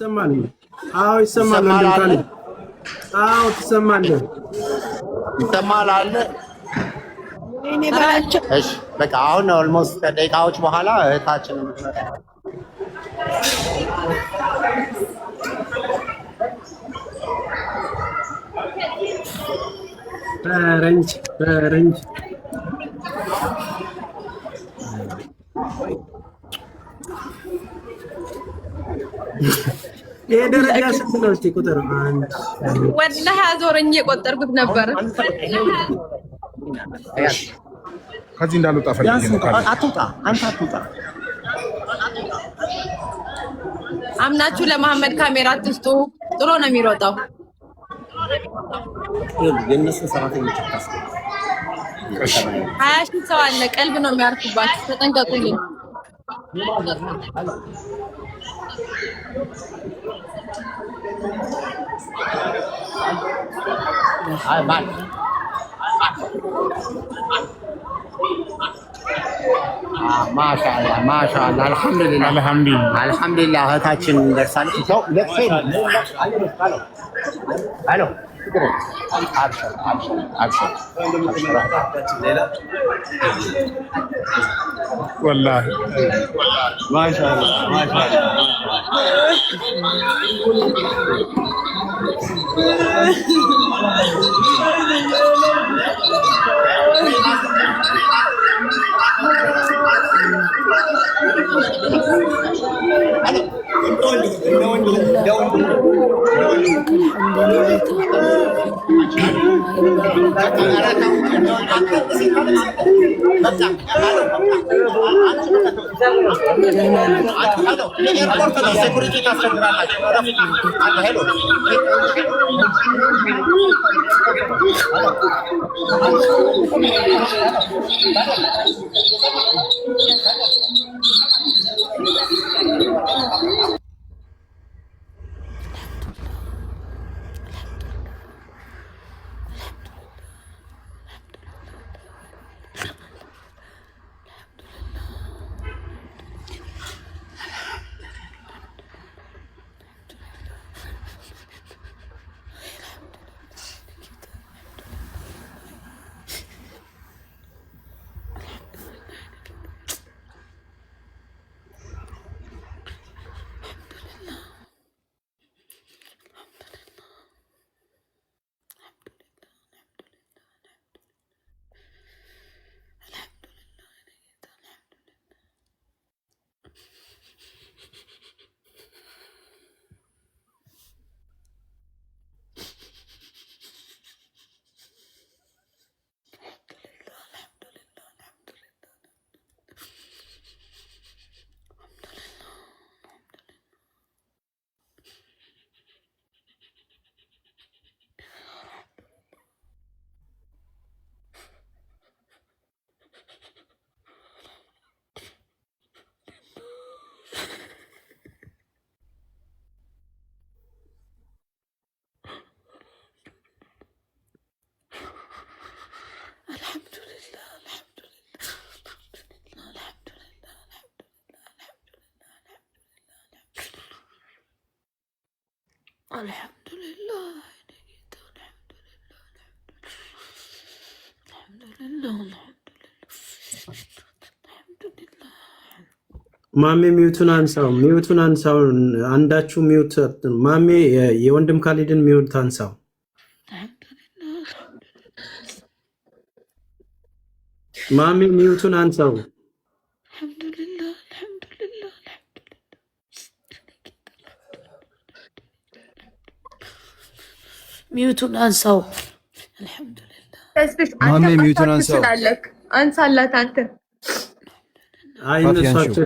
ይሰማል። አዎ ይሰማል። ይሰማል ወንድም አለ ካሊድ አዎ ትሰማለህ። ይሰማል አለ። እኔ በላቸው። እሺ በቃ አሁን almost ከደቂቃዎች በኋላ እህታችን የምትመጣ። ፈረንጅ ፈረንጅ። ይሄ ደረጃ ስንት ነው? እስኪ ቁጥር አንድ። ወላሂ አዞረኝ፣ እየቆጠርኩት ነበር። ከዚህ እንዳልወጣ ፈልጌ ነው። ካለ አትውጣ፣ አንተ አትውጣ። አምናችሁ ለመሐመድ ካሜራ አትስጡ። ጥሎ ነው የሚሮጠው። የእነሱን ሰራተኞች አታስገባ። 20,000 ሰው አለ። ቀልብ ነው የሚያርፉባችሁ። ተጠንቀቁልኝ። አይ ማን ማሻአላ ማሻአላ፣ አልሐምዱሊላህ። አልሐምዱሊላህ። አልሐምዱሊላህ እህታችን ደርሳለች። ሰው ለቅሶ አሎ አብሽር አብሽር አብሽር። ወላሂ ኤርፖርት ነው፣ security ታስቸግራላችሁ። Hello። አልሐምዱሊላህ ጌታ አልሐምዱሊላህ አልሐምዱሊላህ። ማሜ mute ኡን አንሳው፣ mute ኡን አንሳው። አንዳችሁ mute ማሜ የወንድም ካሊድን mute አንሳው። ማሜ mute ኡን አንሳው። አልሐምዱሊላህ አልሐምዱሊላህ። mute ኡን አንሳው። አልሐምዱሊላህ። ተስፍሽ ማሜ አንተ mute ኡን ማንሳት አንሳው። ትችላለህ። አንሳላት አንተ። አይ ፋፊ እነሱ አንሺው።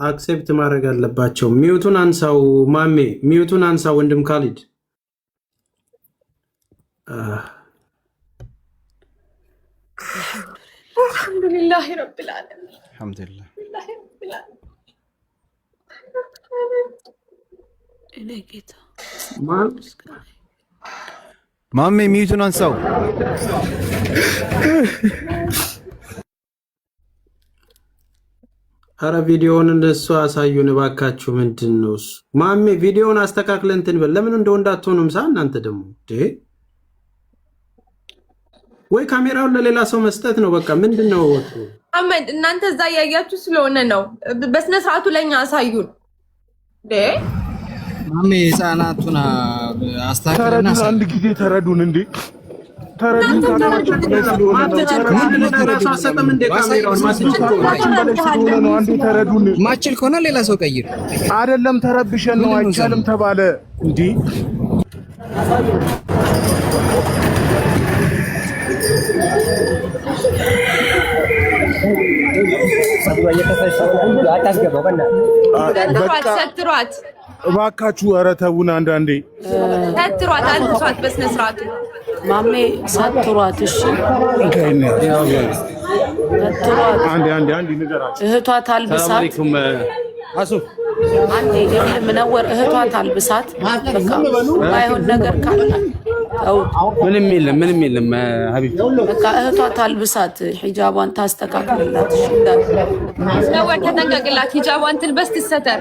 accept ማድረግ አለባቸው። Mute ኡን አንሳው ማሜ፣ mute ኡን አንሳው ወንድም ካሊድ። አልሐምዱሊላህ ረብል ዓለሚን። አልሐምዱሊላህ። ረብል ዓለሚን። እኔ ጌታ ማሜ mute ኡን አንሳው። አረ ቪዲዮውን እንደሱ አሳዩን እባካችሁ። ምንድን ነው እሱ? ማሜ ቪዲዮውን አስተካክለን እንትን በል። ለምን እንደ ወንድ አትሆኑም? ሳ እናንተ ደግሞ እንዴ! ወይ ካሜራውን ለሌላ ሰው መስጠት ነው በቃ። ምንድን ነው? አህመድ እናንተ እዛ እያያችሁ ስለሆነ ነው። በስነ ስርዓቱ ለኛ አሳዩን። እንዴ ማሜ ህፃናቱን አስተካክልና ተረዱን፣ አንድ ጊዜ ተረዱን። እንዴ ተረዱን። ከአቅማችን በላይ ስለሆነ ነው። ማትችል ከሆነ ለራሱ አሰጥም እንደ ካሜራውን ማትችል ከሆነ ከአቅማችን በላይ ስለሆነ ነው። አንዴ ተረዱን። ማችል ከሆነ ሌላ ሰው ቀይር። አይደለም ተረብሸን ነው፣ ምንድን ነው አይቻልም ተባለ። እንዴ ሰትሯት በቃ ሰትሯት እባካችሁ ኧረ ተውን አንዳንዴ። ሰትሯት አልብሷት በስነ ስርዓቱ። ማሜ ሰትሯት፣ እሺ ሰትሯት። አንዴ አንዴ አንዴ ንገራቸው። እህቷ ታልብሳት። አለይኩም አሱ አንዴ ይኸውልህ ምነወር እህቷ ታልብሳት። በቃ ባይሆን ነገር ካለ ተውት። ምንም የለም፣ ምንም የለም ሀቢብ። በቃ እህቷ ታልብሳት፣ ሂጃቧን ታስተካክልላት። እሺ እንዳል ነወር ተጠንቀቅላት፣ ሂጃቧን ትልበስ ትሰተር።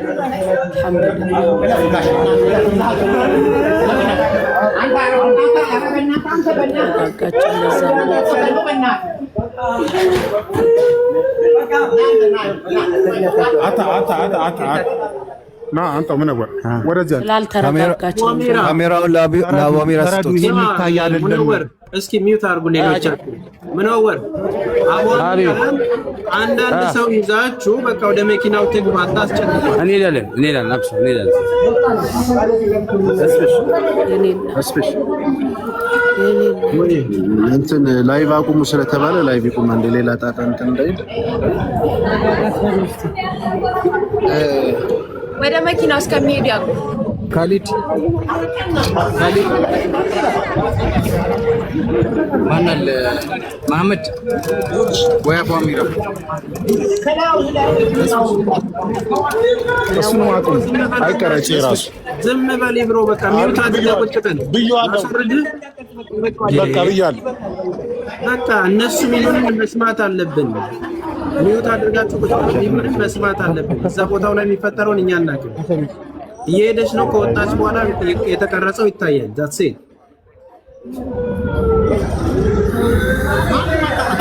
አልሐምዱሊላህ ተረጋጋች። እንደዛ ነው። አታ አታ አታ አታ አታ ና አንተ ምነወር ወደዚያ ስላልተረጋጋች ነው። አሚራ ካሜራውን ለአቡ አሚራ ተረዱ። ስጡት። ይሄ የሚታይ አይደለም። ምነወር እስኪ mute አድርጉ ሌሎቻችሁ። ምነወር አቡ አሚራን አንዳንድ ሰው ይዛችሁ በቃ ወደ መኪናው ትግባ፣ አታስጨንቋት። እንሄዳለን፣ እንሄዳለን፣ አብሽር እንሄዳለን። የኔና አስፍሽ የኔና እንትን live አቁሙ ስለተባለ live ይቁም። አንድ ሌላ ጣጣ እንትን እንዳይል ወደ መኪናው እስከሚሄድ ያቁ። ካሊድ ካሊድ ማን አለ? መሐመድ ወይ አቡ አሚራ እሱንም አቁሙ። አይቀረጭ ራሱ ዝም በል ብሮ፣ በቃ mute አድርገህ ቁጭ በል። ብዬዋለሁ። አስወርድህ በቃ ብያለሁ። በቃ እነሱ የሚሉንን መስማት አለብን። mute አድርጋችሁ ቁጭ በል። የሚሉንን መስማት አለብን። እዛ ቦታው ላይ የሚፈጠረውን እኛ አናውቅም። እየሄደች ነው። ከወጣች በኋላ የተቀረጸው ይታያል። That's it።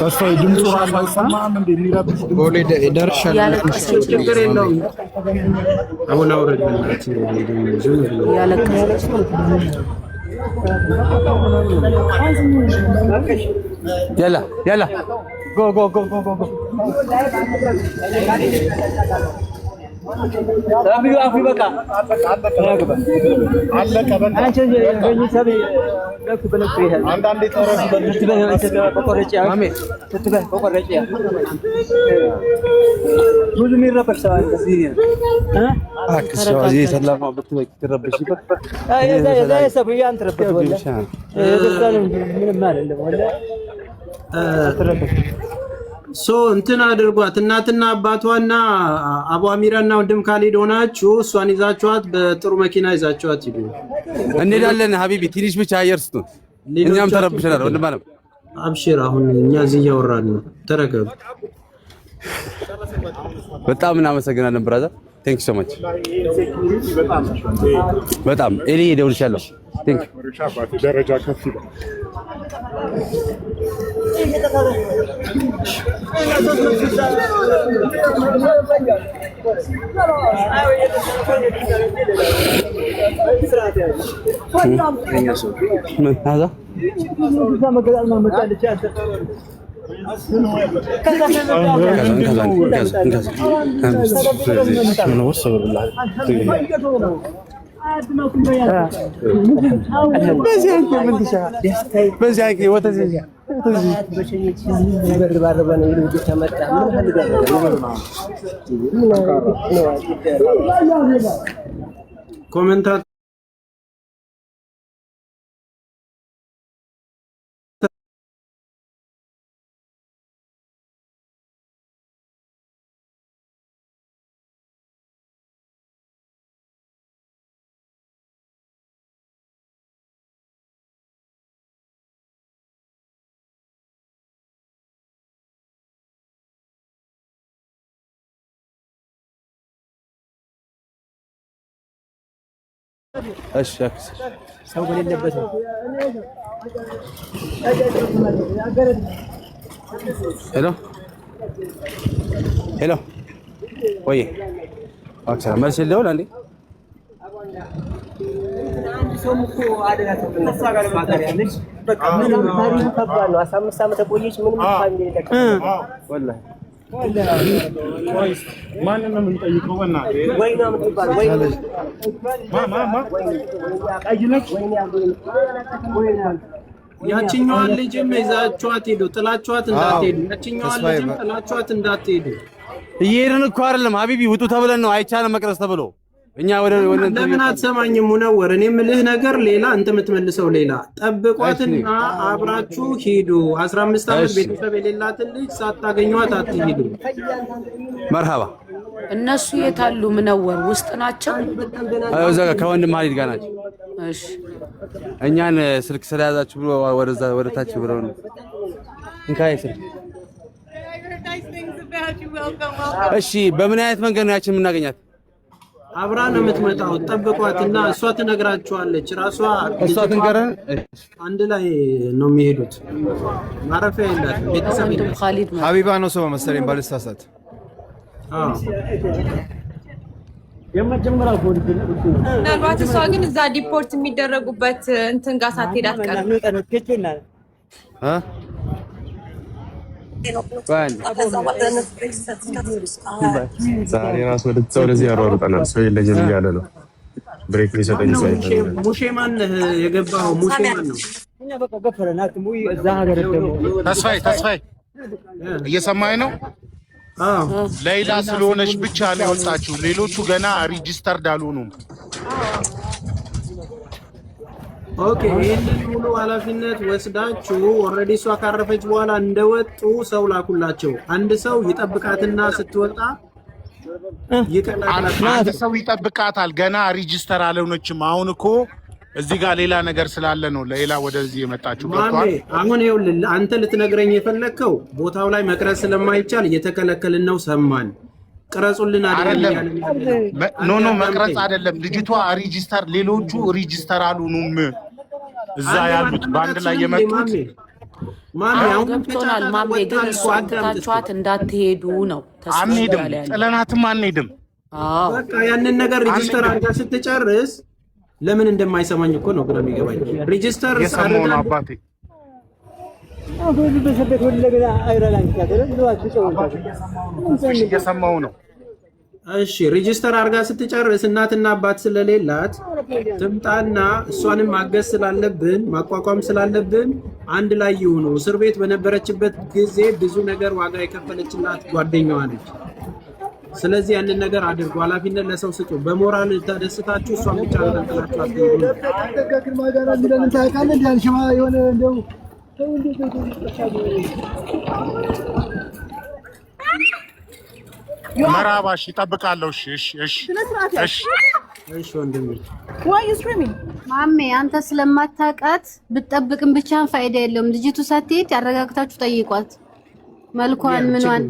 ተስፋዬ ድምፁ ራሱ አይሰማም እንዴ? የሚረብሽ ድምፅ ቦሌ ደርሻለሁ። እያለቀሰች ነው። ችግር የለውም። አሁን አውረድ በእናትህ። ዝም ብሎ እያለቀሰች ነው። ያላ ያላ go go go go go go አለቀ። በቃ አንዳንዴ ተረዱ። ማሜ So እንትን አድርጓት። እናትና አባቷና አቡ አሚራና ወንድም ካሊድ ሆናችሁ እሷን ይዛችኋት በጥሩ መኪና ይዛችኋት ሂዱ። እንሄዳለን ሀቢቢ፣ ትንሽ ብቻ አየር ስጡን። እኛም ተረብሸናል ወንድም አለም። አብሽር፣ አሁን እኛ እዚህ እያወራን ነው። ተረጋጉ። በጣም እናመሰግናለን brother፣ thank so much። በጣም እኔ እደውልልሻለሁ። Thank ደረጃ ከፍ ይላል። ምን ሀዛ ኮሜንታ እሺ አክስ ሰው በሌለበት ነው። Hello hello፣ ወይ አክስ መልስ ልደውል አንዴ። ወላሂ ማንን ነው የምንጠይቀው? በእናትህ ማ ማ ማ ቀይ ነች። ያችኛዋን ልጅም ይዛችኋት ሂዱ፣ ጥላችኋት እንዳትሄዱ። ያችኛዋን ተስፋዬ ልጅም ጥላችኋት እንዳትሄዱ። እየሄድን እኮ አይደለም حبيبي፣ ውጡ ተብለን ነው አይቻልም መቅረጽ ተብሎ እኛ ወደ እንትን ለምን አትሰማኝም? ሙነወር፣ እኔ የምልህ ነገር ሌላ፣ አንተ የምትመልሰው ሌላ። ጠብቋትና አብራችሁ ሂዱ። 15 ዓመት እሺ። ቤተሰብ የሌላትን ልጅ ሳታገኟት አትሂዱ። መርሃባ እነሱ የት አሉ? ምነወር ውስጥ ናቸው። እዛ ጋር ከወንድም ሀሊድ ጋር ናቸው። እሺ እኛን ስልክ ስለያዛችሁ ብሎ ወደዛ ወደ ታች ብለው ነው። እንካ ስልክ። እሺ፣ በምን አይነት መንገድ ነው ያችን የምናገኛት? አብራ ነው የምትመጣው። ጠብቋትና እሷ ትነግራችኋለች። ራሷ እሷ ትንገረን። አንድ ላይ ነው የሚሄዱት። ማረፊያ የላትም፣ ቤተሰብ ወንድም የላትም። ካሊድ ነው። ሀቢባ ነው ስሟ መሰለኝ ባልሳሳት። አዎ። ምናልባት እሷ ግን እዛ deport የሚደረጉበት እንትን ጋር ሳትሄድ አትቀርም። እ? ቆይ አንዴ። ዛሬ ራሱ ወደዛ ወደዚህ ያሯሩጠናል። ሰው የለኝም እያለ ነው። Break ሊሰጠኝ ሰው አይፈልግም። ሙሼ ማነህ የገባኸው? ሙሼ ማን ነው? ተስፋዬ ተስፋዬ እየሰማኝ ነው? አዎ። ሌይላ ስለሆነች ብቻ ነው የወጣችው። ሌሎቹ ገና registered አልሆኑም። Okay፣ ይህንን ሙሉ ኃላፊነት ወስዳችሁ already እሷ ካረፈች በኋላ እንደወጡ ሰው ላኩላቸው። አንድ ሰው ይጠብቃትና ስትወጣ ይቀላቅላል። አንድ ሰው ይጠብቃታል። ገና register አልሆነችም። አሁን እኮ እዚህ ጋር ሌላ ነገር ስላለ ነው ሌላ ወደዚህ የመጣችው። ማሜ ገብቷል? አሁን ይኸውልህ፣ አንተ ልትነግረኝ የፈለግከው ቦታው ላይ መቅረጽ ስለማይቻል እየተከለከልን ነው፣ ሰማን። ቅረጹልን አይደለም አይደለም እያልን ያለ ነው። No no አንዴ መቅረጽ አዳምጠኝ። አይደለም። ልጅቷ register፣ ሌሎቹ register አልሆኑም። እዛ አንዴ ያሉት በአንድ ላይ ማዳመጥ አትችልም እንዴ የመጡት ማሜ? ማሜ አዎ አሁን ገብቶናል። ከጫጫታ ማሜ ግን ወጥተሃል እኮ እሷን አዳምጥ እስኪ። ትታችኋት እንዳትሄዱ ነው ተስፋ አንሄድም፣ እያለ ያለው። ጥለናትም አንሄድም። አዎ በቃ ያንን ነገር register አንሄድም። አድርጋ ስትጨርስ ለምን እንደማይሰማኝ እኮ ነው ግራ የሚገባኝ። Register እየሰማሁ አድርጋ ነው አባቴ። እየሰማሁ ነው። እሺ register አድርጋ ስትጨርስ እናትና አባት ስለሌላት ትምጣና እሷንም ማገዝ ስላለብን ማቋቋም ስላለብን አንድ ላይ ይሁኑ። እስር ቤት በነበረችበት ጊዜ ብዙ ነገር ዋጋ የከፈለችላት ጓደኛዋ ነች። ስለዚህ ያንን ነገር አድርጉ፣ ኃላፊነት ለሰው ስጡ። በሞራል ተደስታችሁ እሷን ብቻ አንጠልጥላችሁ አትሄዱ። መራባ እሺ፣ እጠብቃለሁ። እሺ እሺ እሺ እሺ እሺ ወንድሜ። ማሜ አንተ ስለማታውቃት ብትጠብቅም ብቻህን ፋይዳ የለውም። ልጅቱ ሳትሄድ አረጋግታችሁ ጠይቋት፣ መልኳን ምኗን።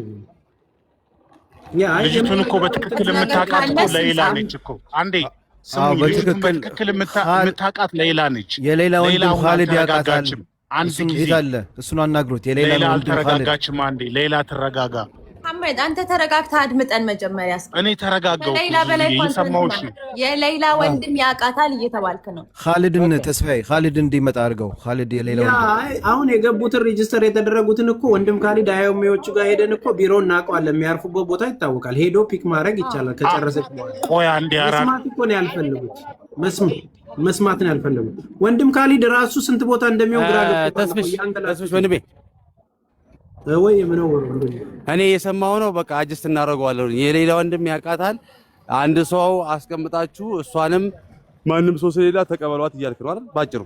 ልጅቱን እኮ በትክክል ነገር የምታውቃት ካለ እኮ ሌላ ስንጻፍ ነች እኮ። አንዴ አዎ ስሙኝ፣ ልጅቱን በትክክል በትክክል የምታውቃት ሌላ ነች። የሌላ ሌላ ወንድም አሁን ካሊድ ያውቃታል። አልተረጋጋችም። አንድ እሱን ጊዜ የት አለ? እሱን አናግሮት። የሌላ ሌላ ወንድም ካሊድ አልተረጋጋችም። አንዴ ሌላ ትረጋጋ። መሐመድ አንተ ተረጋግተህ አድምጠን መጀመሪያ እስኪ። እኔ ተረጋጋሁ እኮ ከሌላ በላይ ዙዬ፣ እኮ አንተ እየሰማሁሽ ነው። የሌላ ወንድም ያውቃታል እየተባልክ ነው። ካሊድን ተስፋዬ ካሊድ እንዲመጣ አድርገው። ካሊድ የሌላ ያ ወንድም አይ፣ አሁን የገቡትን register የተደረጉትን እኮ ወንድም ካሊድ IOM ዎቹ ጋር ሄደን እኮ ቢሮ እናውቀዋለን። የሚያርፉበት ቦታ ይታወቃል። ሄዶ pick ማድረግ ይቻላል ከጨረሰች በኋላ። ቆይ አንዴ ኧረ መስማት እኮ ነው ያልፈለጉት። መስማት ነው ያልፈለጉት። ወንድም ካሊድ ራሱ ስንት ቦታ እንደሚሆን ግራ ገብቶታል እኮ ተስፍሽ እያንገላቱ ተስፍሽ ወንድሜ ወይ የምነወር ወንድሜ እኔ የሰማው ነው። በቃ adjust እናደርገዋለን። የሌላ ወንድም ያውቃታል። አንድ ሰው አስቀምጣችሁ እሷንም ማንም ሰው ስለሌላ ተቀበሏት እያልክ ነው አይደል? ባጭሩ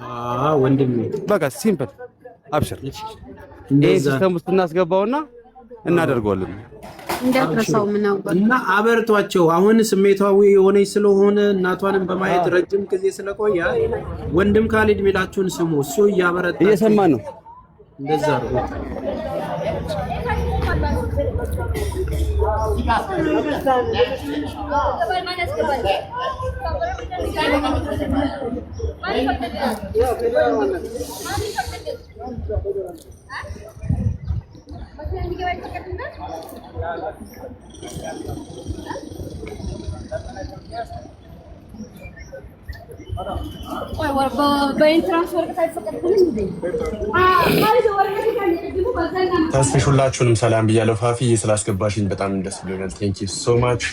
አዎ ወንድሜ በቃ simple አብሽር። ይሄ እንደዛ system ውስጥ እናስገባውና እናደርገዋለን። እንዳትረሳው ምነወር እና አበርቷቸው። አሁን ስሜታዊ የሆነች ስለሆነ እናቷንም በማየት ረጅም ጊዜ ስለቆየ ወንድም ካሊድ ሚላችሁን ስሙ። እሱ እያበረታችሁ እየሰማን ነው። እንደዛ አድርጉ። ተስፍሽ ሁላችሁንም ሰላም ብያለሁ። ፋፊ ስላስገባሽኝ በጣም ደስ ብሎኛል። Thank you so much።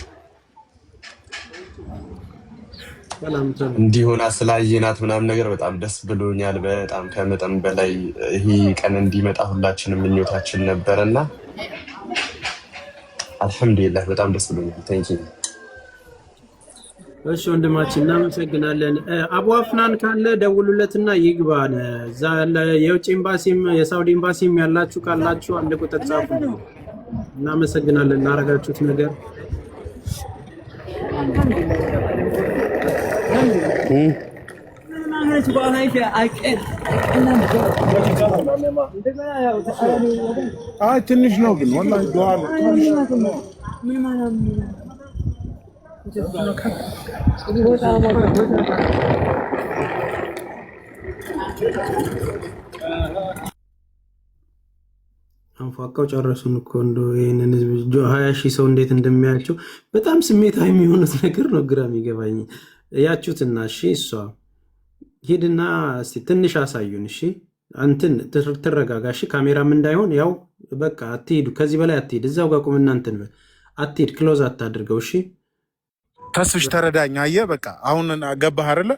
እንዲሆና ስላየናት ምናምን ነገር በጣም ደስ ብሎኛል። በጣም ከመጠን በላይ ይሄ ቀን እንዲመጣ ሁላችንም ምኞታችን ነበረና አልሐምዱሊላህ በጣም ደስ ብሎኛል። Thank you። እሺ ወንድማችን እናመሰግናለን። አቡ አፍናን ካለ ደውሉለትና ይግባ። እዛ የውጭ ኤምባሲም የሳውዲ ኤምባሲም ያላችሁ ካላችሁ አንድ ቁጥር ጻፉ። እናመሰግናለን ላረጋችሁት ነገር። አይ ትንሽ ነው ግን ወላሂ ዱዓ ነው ትንሽ ነው። አንፏቀው ጨረሱን እኮ እንደው ይሄንን ህዝብ 20,000 ሰው እንዴት እንደሚያያቸው በጣም ስሜታዊ የሚሆኑት ነገር ነው ግራ የሚገባኝ። ያችሁትና እሺ እሷ ሂድና እስቲ ትንሽ አሳዩን። እሺ አንትን ትረጋጋ። እሺ ካሜራም እንዳይሆን ያው በቃ አትሂዱ፣ ከዚህ በላይ አትሂድ። እዛው ጋር ቁምና እንትን በል አትሂድ፣ close አታድርገው። እሺ ተስፍሽ ተረዳኝ። አየህ በቃ አሁን ገባህ አይደለ?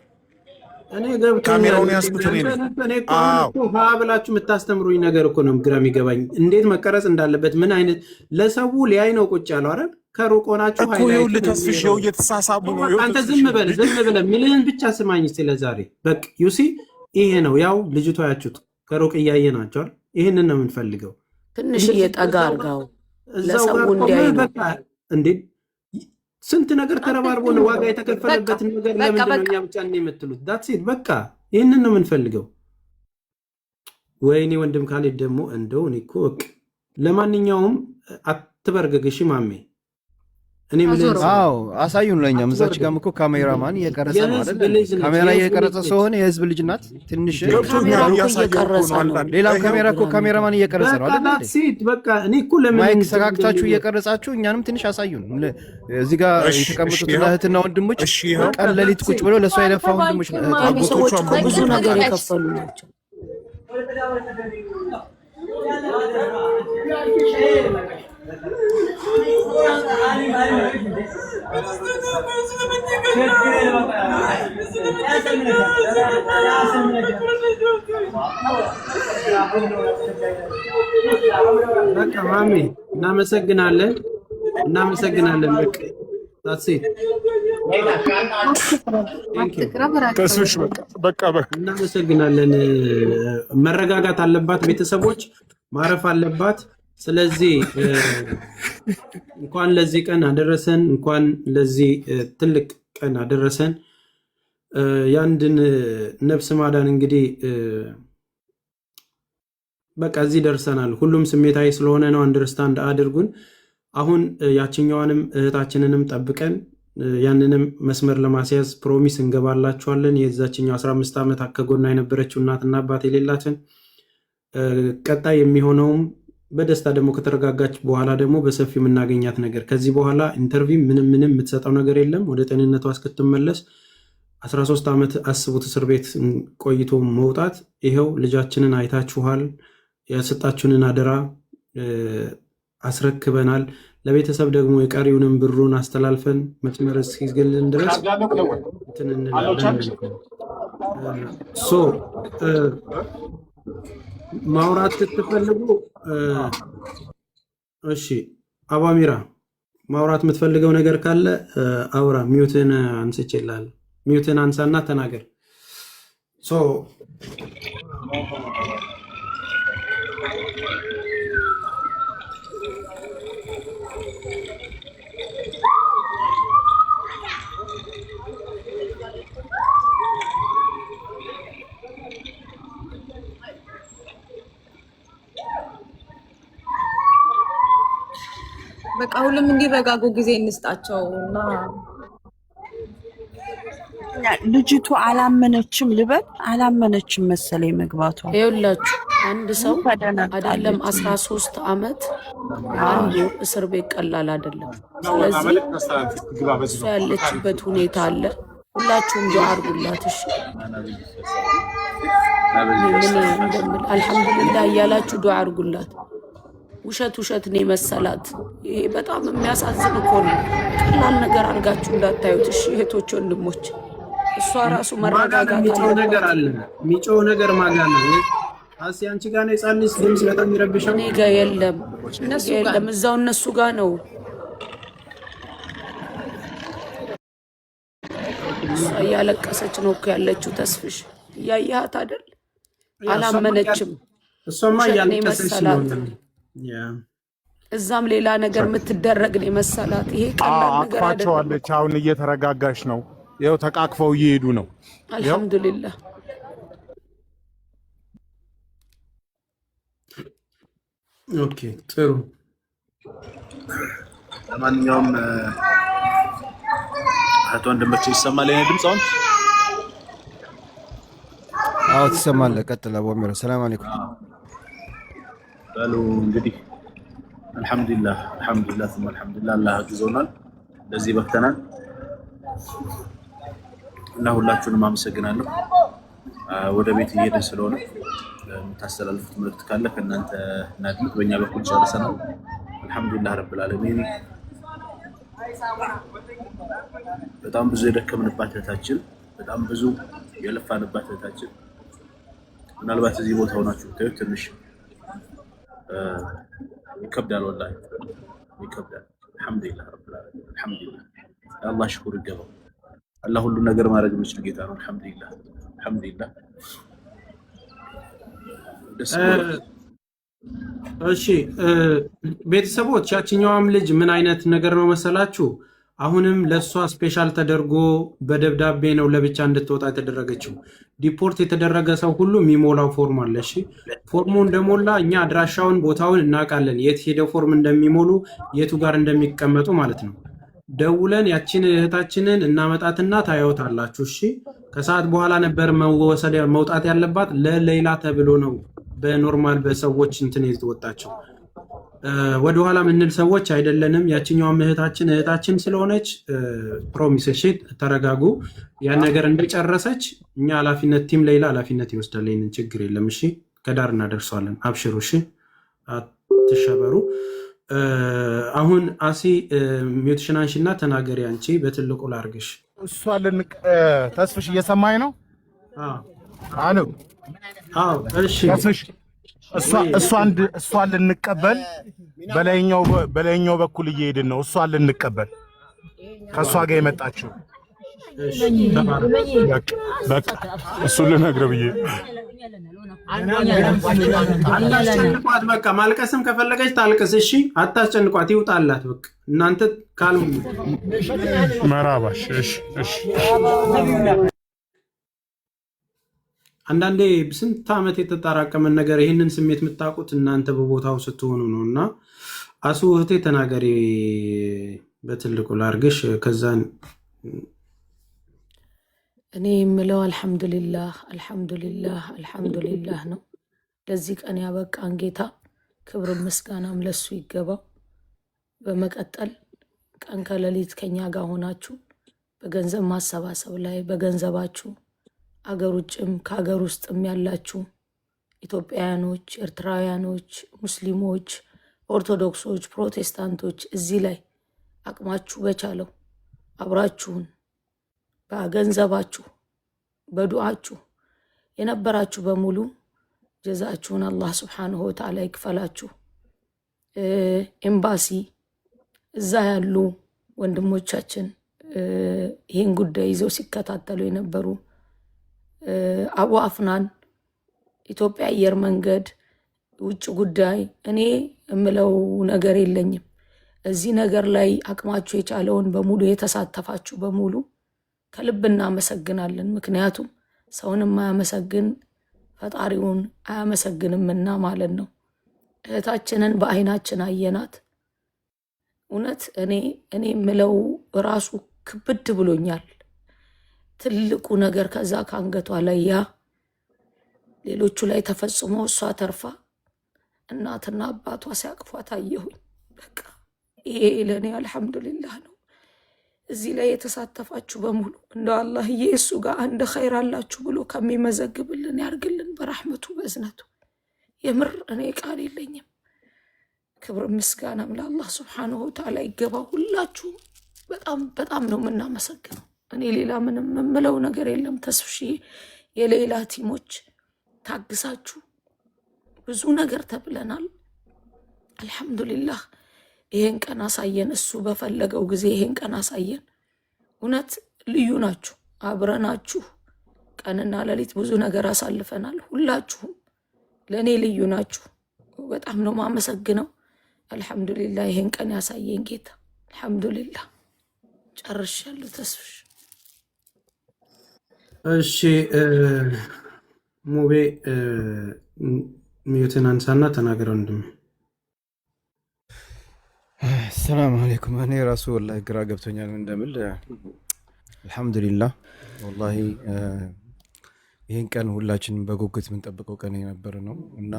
እኔ ገብቶኛል። ካሜራውን ያዝኩት እኔ ነኝ። እኔ እኮ አሁን አዎ እኮ ሀ ብላችሁ የምታስተምሩኝ ነገር እኮ ነው ግራ የሚገባኝ። እንዴት መቀረጽ እንዳለበት ምን አይነት ለሰው ሊያይ ነው ቁጭ ያለው አይደል? ከሩቅ ሆናችሁ እኮ ይኸውልህ highlight ኡን ተስፍሽ የሚለው ይኸው እየተሳሳቡ ነው። ይኸው አንተ ተስፍሽ ዝም በል ዝም ብለህ ምልህን ብቻ ስማኝ እስኪ ለዛሬ በቃ you see ይሄ ነው ያው ልጅቷ ያችሁት ከሩቅ እያየ ናቸዋል። ይህንን ነው የምንፈልገው። ትንሽ እንደዚህ እየጠጋ እዛው ጋር አርጋው እዛው ለሰው ጋር ቆመህ እንዲያይ ነው። በቃ እንዴ ስንት ነገር ተረባርቦ ነው ዋጋ በቃ የተከፈለበትን ነገር በቃ ለምንድን ነው በቃ እኛ ብቻ እንደ የምትሉት? That's it በቃ ይህንን ነው የምንፈልገው። ወይኔ ወንድም ካሌድ ደግሞ እንደው እኔ እኮ በቃ ለማንኛውም አትበርግግ እሺ ማሜ፣ እኔ ምልህን አዞረው። ስማ። አዎ አሳዩን። ለእኛም እዛች አትበርግግ። ጋም እኮ ካሜራማን እየቀረጸ ነው የህዝብ አይደል እንዴ? ልጅ ነች፣ ካሜራ የህዝብ እየቀረጸ ልጅ ነች። ስለሆነ የህዝብ ልጅ ናት። ትንሽ ገብቶኛል። ካሜራ እኮ እያሳየው እኮ እየቀረጸ ነው ነው። አንዳንድ ሌላው ይኸው ካሜራ እኮ ግራ ካሜራማን የሚገባ እየቀረጸ ነው በቃ አይደል እንዴ? That's it በቃ እኔ እኮ ለምን mic እንትን ሰካክታችሁ እንደሚሉ እየቀረጻችሁ እኛንም ትንሽ አሳዩን። እዚህ ጋር እሺ እሺ የተቀመጡት ይኸው እህትና ወንድሞች እሺ ይኸው ቀን ሌሊት ቁጭ ብለው ለእሷ የለፋ ወንድሞች ማሚ እህት ሰዎች አጎቶቿ እኮ ብዙ መጡ። ነገር የከፈሉ ናቸው። በቃ ማሜ እናመሰግናለን፣ እናመሰግናለን። በቃ that's it thank you አትቅረብ፣ ራቅ በል። ተስፍሽ በቃ በቃ በቃ እናመሰግናለን። መረጋጋት አለባት፣ ቤተሰቦች ማረፍ አለባት። ስለዚህ እንኳን ለዚህ ቀን አደረሰን፣ እንኳን ለዚህ ትልቅ ቀን አደረሰን። የአንድን ነፍስ ማዳን እንግዲህ በቃ እዚህ ደርሰናል። ሁሉም ስሜታዊ ስለሆነ ነው፣ understand አድርጉን። አሁን ያችኛዋንም እህታችንንም ጠብቀን ያንንም መስመር ለማስያዝ promise እንገባላችኋለን። የዛችኛው 15 ዓመት ከጎኗ የነበረችው እናትና አባት የሌላትን ቀጣይ የሚሆነውም በደስታ ደግሞ ከተረጋጋች በኋላ ደግሞ በሰፊው የምናገኛት ነገር ከዚህ በኋላ interview ምንም ምንም የምትሰጠው ነገር የለም። ወደ ጤንነቷ እስክትመለስ 13 ዓመት አስቡት፣ እስር ቤት ቆይቶ መውጣት። ይኸው ልጃችንን አይታችኋል። የሰጣችሁንን አደራ አስረክበናል። ለቤተሰብ ደግሞ የቀሪውንም ብሩን አስተላልፈን መስመር እስኪገልን ድረስ እንትን እንላለን ማለት ነው። So ማውራት ስትፈልጉ እሺ፣ አባሚራ ማውራት የምትፈልገው ነገር ካለ አውራ። Mute ን አንስቼልሃለሁ። Mute ን አንሳና ተናገር። So በቃ ሁሉም እንዲረጋጉ ጊዜ እንስጣቸው እና ልጅቱ አላመነችም ልበል፣ አላመነችም መሰለኝ መግባቷ። ይኸውላችሁ አንድ ሰው አይደለም ተደናግጣለች። 13 ዓመት አንዱ እስር ቤት ቀላል አይደለም። ስለዚህ እሷ ያለችበት ሁኔታ አለ። ሁላችሁም ዱዓ አድርጉላት። እሺ እኔ ምን እንደምል አልሐምዱሊላህ እያላችሁ ዱዓ አድርጉላት። ውሸት ውሸት ነው የመሰላት። ይሄ በጣም የሚያሳዝን እኮ ነው። ቀላል ነገር አድርጋችሁ እንዳታዩት። እሺ እህቶች፣ ወንድሞች፣ እሷ ራሱ ማጋ ነው መረጋጋት የሚጮህ ነገር አለባት። አለ። የሚጮህ ነገር ማጋ ነው። አሲ አንቺ ጋር ነው የጻን ልጅ ድምፅ በጣም የሚረብሸው። እኔ ጋ የለም፣ እኔ እነሱ ጋ ጋር የለም። እዛው እነሱ ጋ ነው። እሷ እያለቀሰች ነው እኮ ያለችው። ተስፍሽ እያየሃት አይደል? ያ እሷማ አላመነችም። እሷማ ውሸት ነው እያለቀሰች ነው። የመሰላት። ያ እዛም ሌላ ነገር የምትደረግ ነው የመሰላት። ይሄ ቀላል ነገር አይደለም አቅፋቸዋለች። እኮ። አሁን እየተረጋጋች ነው። ይኸው ተቃቅፈው እየሄዱ ነው። ይኸው አልሐምዱሊላህ። Okay ጥሩ። ለማንኛውም እህት ወንድሞቼ ይሰማል የኔ ድምፅ አሁን? አዎ ትሰማለህ። ቀጥል አቡ አሚራ። ሰላም አለይኩም። በሉ እንግዲህ አልሐምዱሊላህ አልሐምዱሊላህ ثم አልሐምዱሊላህ አላህ አግዞናል፣ ለዚህ በቅተናል እና ሁላችሁንም አመሰግናለሁ። ወደ ቤት እየሄድን ስለሆነ የምታስተላልፉት መልዕክት ካለ ከእናንተ እናድምጥ። በእኛ በኩል ጨርሰናል። አልሐምዱሊላህ ረብል ዓለሚን። በጣም ብዙ የደከምንባት እህታችን፣ በጣም ብዙ የለፋንባት እህታችን ምናልባት እዚህ ቦታ ሆናችሁ ብታዩት ትንሽ ይከብዳል፣ ወላሂ ይከብዳል። አልሐምዱሊላህ ረብል ዓለሚን አልሐምዱሊላህ። ለአላህ ሽኩር ይገባው። አላህ ሁሉን ነገር ማድረግ የሚችል ጌታ ነው። አልሐምዱሊላህ አልሐምዱሊላህ። ደስ ብሎናል። እሺ ቤተሰቦች፣ ያችኛዋም ልጅ ምን አይነት ነገር ነው መሰላችሁ? አሁንም ለእሷ special ተደርጎ በደብዳቤ ነው ለብቻ እንድትወጣ የተደረገችው። Deport የተደረገ ሰው ሁሉ የሚሞላው ፎርም አለ። እሺ ፎርሙ እንደሞላ እኛ አድራሻውን ቦታውን እናውቃለን፣ የት ሄደው ፎርም እንደሚሞሉ የቱ ጋር እንደሚቀመጡ ማለት ነው። ደውለን ያችን እህታችንን እናመጣትና ታዩታላችሁ። እሺ ከሰዓት በኋላ ነበር መወሰድ መውጣት ያለባት፣ ለሌላ ተብሎ ነው በ normal በሰዎች እንትን የተወጣቸው። ወደኋላ ምንል ሰዎች አይደለንም። ያችኛዋም እህታችን እህታችን ስለሆነች promise። እሺ ተረጋጉ። ያን ነገር እንደጨረሰች እኛ ኃላፊነት team ሌላ ኃላፊነት ይወስዳል። ይህንን ችግር የለም። እሺ ከዳር እናደርሰዋለን። አብሽሩ። እሺ አትሸበሩ። አሁን አሲ mute ሽን አንሺና ተናገሪ። አንቺ በትልቁ ላርግሽ። እሷ ልንቅ ተስፍሽ እየሰማኝ ነው? አሎ። አዎ፣ እሺ። ተስፍሽ እሷን ልንቀበል በላይኛው በኩል እየሄድን ነው። እሷን ልንቀበል ከእሷ ጋር የመጣችው በቃ በቃ እሱን ልነግርህ ብዬ። አታስጨንቋት። በቃ ማልቀስም ከፈለገች ታልቅስ። እሺ አታስጨንቋት፣ ይውጣላት። በቃ እናንተ ካልሙ መራባሽ። እሺ እሺ። አንዳንዴ ስንት ዓመት የተጠራቀመን ነገር ይህንን ስሜት የምታውቁት እናንተ በቦታው ስትሆኑ ነው። እና አሱ እህቴ ተናገሪ በትልቁ ላርግሽ። ከዛን እኔ የምለው አልሐምዱሊላህ አልሐምዱሊላህ አልሐምዱሊላህ ነው። ለዚህ ቀን ያበቃን ጌታ ክብር ምስጋናም ለሱ ይገባው። በመቀጠል ቀን ከሌሊት ከኛ ጋር ሆናችሁ በገንዘብ ማሰባሰብ ላይ በገንዘባችሁ አገር ውጭም ከሀገር ውስጥም ያላችሁ ኢትዮጵያውያኖች፣ ኤርትራውያኖች፣ ሙስሊሞች፣ ኦርቶዶክሶች፣ ፕሮቴስታንቶች እዚህ ላይ አቅማችሁ በቻለው አብራችሁን በገንዘባችሁ በዱዓችሁ የነበራችሁ በሙሉ ጀዛችሁን አላህ ስብሓንሁ ወተዓላ ይክፈላችሁ። ኤምባሲ እዛ ያሉ ወንድሞቻችን ይህን ጉዳይ ይዘው ሲከታተሉ የነበሩ አቡ አፍናን፣ ኢትዮጵያ አየር መንገድ፣ ውጭ ጉዳይ፣ እኔ የምለው ነገር የለኝም። እዚህ ነገር ላይ አቅማችሁ የቻለውን በሙሉ የተሳተፋችሁ በሙሉ ከልብ እናመሰግናለን። ምክንያቱም ሰውን የማያመሰግን ፈጣሪውን አያመሰግንምና ማለት ነው። እህታችንን በአይናችን አየናት። እውነት እኔ ምለው ራሱ ክብድ ብሎኛል። ትልቁ ነገር ከዛ ከአንገቷ ላይ ያ ሌሎቹ ላይ ተፈጽሞ እሷ ተርፋ እናትና አባቷ ሲያቅፏት አየሁኝ። በቃ ይሄ ለእኔ አልሐምዱሊላህ ነው። እዚህ ላይ የተሳተፋችሁ በሙሉ እንደ አላህዬ እሱ ጋር አንድ ኸይር አላችሁ ብሎ ከሚመዘግብልን ያርግልን በራሕመቱ በእዝነቱ። የምር እኔ ቃል የለኝም። ክብር ምስጋናም ለአላህ ስብሓንሁ ወተዓላ ይገባ። ሁላችሁም በጣም በጣም ነው የምናመሰግነው። እኔ ሌላ ምንም የምለው ነገር የለም። ተስፍሽዬ፣ የሌላ team ኦች ታግሳችሁ ብዙ ነገር ተብለናል። አልሐምዱሊላህ ይሄን ቀን አሳየን። እሱ በፈለገው ጊዜ ይሄን ቀን አሳየን። እውነት ልዩ ናችሁ። አብረናችሁ ቀንና ሌሊት ብዙ ነገር አሳልፈናል። ሁላችሁም ለእኔ ልዩ ናችሁ። በጣም ነው ማመሰግነው። አልሐምዱሊላህ ይሄን ቀን ያሳየን ጌታ አልሐምዱሊላህ። ጨርሻለሁ። ተስፍሽ። እሺ ሙቤ፣ mute ን አንሳና ተናገረ ወንድሜ። ሰላም አለይኩም። እኔ ራሱ ወላሂ ግራ ገብቶኛል እንደምል። አልሐምዱሊላህ፣ ወላሂ ይህን ቀን ሁላችንም በጉጉት የምንጠብቀው ቀን የነበረ ነው እና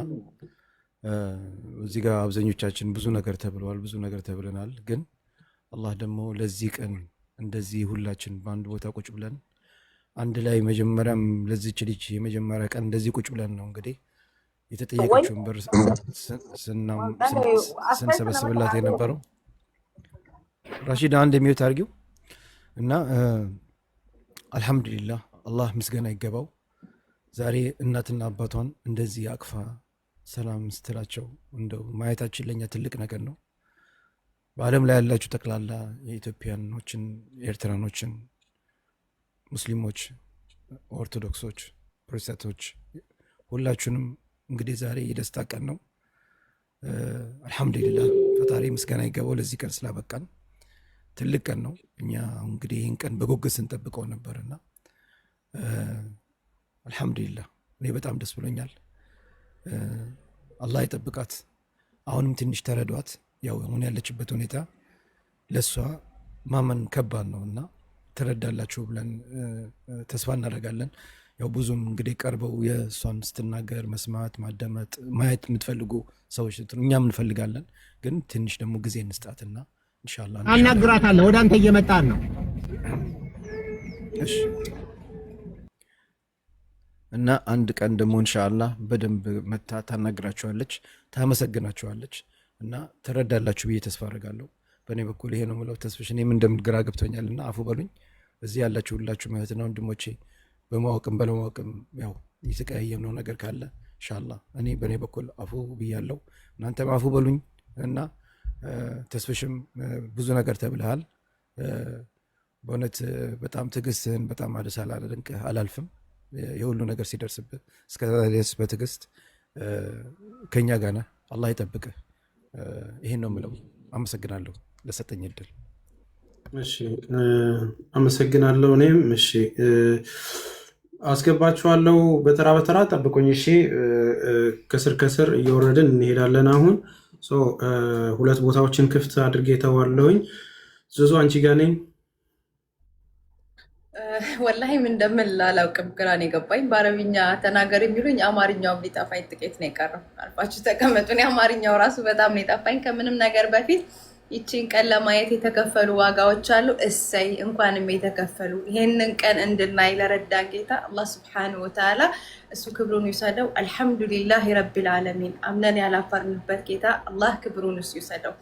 እዚህ ጋር አብዛኞቻችን ብዙ ነገር ተብለዋል፣ ብዙ ነገር ተብለናል። ግን አላህ ደግሞ ለዚህ ቀን እንደዚህ ሁላችን በአንድ ቦታ ቁጭ ብለን አንድ ላይ መጀመሪያም ለዚች ልጅ የመጀመሪያ ቀን እንደዚህ ቁጭ ብለን ነው እንግዲህ የተጠየቀችውን ብር ስንሰበስብላት የነበረው። ራሺድ፣ አንድ mute አድርጊው እና አልሐምዱሊላህ፣ አላህ ምስጋና ይገባው። ዛሬ እናትና አባቷን እንደዚህ አቅፋ ሰላም ስትላቸው እንደው ማየታችን ለእኛ ትልቅ ነገር ነው። በዓለም ላይ ያላችሁ ጠቅላላ የኢትዮጵያኖችን፣ ኤርትራኖችን፣ ሙስሊሞች፣ ኦርቶዶክሶች፣ ፕሮቴስታንቶች ሁላችሁንም እንግዲህ ዛሬ የደስታ ቀን ነው። አልሐምዱሊላህ፣ ፈጣሪ ምስጋና ይገባው ለዚህ ቀን ስላበቃን። ትልቅ ቀን ነው። እኛ እንግዲህ ይህን ቀን በጉጉት ስንጠብቀው ነበርና አልሐምዱሊላህ እኔ በጣም ደስ ብሎኛል። አላህ ይጠብቃት። አሁንም ትንሽ ተረዷት። ያው አሁን ያለችበት ሁኔታ ለእሷ ማመን ከባድ ነው እና ትረዳላችሁ ብለን ተስፋ እናደርጋለን። ያው ብዙም እንግዲህ ቀርበው የእሷን ስትናገር መስማት፣ ማዳመጥ፣ ማየት የምትፈልጉ ሰዎች እኛም እንፈልጋለን። ግን ትንሽ ደግሞ ጊዜ እንስጣትና ኢንሻላህ አናግራታለሁ። ወደ አንተ እየመጣን ነው። እሺ፣ እና አንድ ቀን ደግሞ ኢንሻአላህ በደንብ መታ ታናግራችኋለች፣ ታመሰግናችኋለች እና ትረዳላችሁ ብዬ ተስፋ አደርጋለሁ። በእኔ በኩል ይሄ ነው የምለው። ተስፍሽ፣ እኔም እንደምል ግራ ገብቶኛል እና አፉ በሉኝ። እዚህ ያላችሁ ሁላችሁ እህትና ወንድሞቼ በማወቅም ባለማወቅም ያው የተቀያየምነው ነገር ካለ ኢንሻአላህ እኔ በእኔ በኩል አፉ ብያለሁ፣ እናንተም አፉ በሉኝ እና ተስፍሽም ብዙ ነገር ተብልሃል። በእውነት በጣም ትዕግስትህን በጣም ሳላደንቅህ አላልፍም። የሁሉ ነገር ሲደርስብህ እስከ ድረስ በትዕግስት ከኛ ጋር ነህ። አላህ ይጠብቅህ። ይሄን ነው የምለው። አመሰግናለሁ ለሰጠኝ እድል። እሺ፣ አመሰግናለሁ። እኔም እሺ አስገባችኋለሁ። በተራ በተራ ጠብቁኝ። እሺ፣ ከስር ከስር እየወረድን እንሄዳለን። አሁን so ሁለት ቦታዎችን ክፍት አድርጌ ተዋለሁኝ። ዙዙ፣ አንቺ ጋር ነኝ። ወላሂ ምን እንደምል አላውቅም። ግራ ነው የገባኝ። በአረብኛ ተናገር የሚሉኝ አማርኛውም ሊጠፋኝ ጥቂት ነው የቀረው። አርፋችሁ ተቀመጡ። እኔ አማርኛው ራሱ በጣም ነው የጠፋኝ። ከምንም ነገር በፊት ይቺን ቀን ለማየት የተከፈሉ ዋጋዎች አሉ። እሰይ፣ እንኳንም የተከፈሉ። ይሄንን ቀን እንድናይ ለረዳን ጌታ አላህ ስብሐነሁ ወተዓላ እሱ ክብሩን ይውሰደው። አልሐምዱሊላህ ረቢል ዓለሚን። አምነን ያላፈርንበት ጌታ አላህ ክብሩን እሱ ይውሰደው።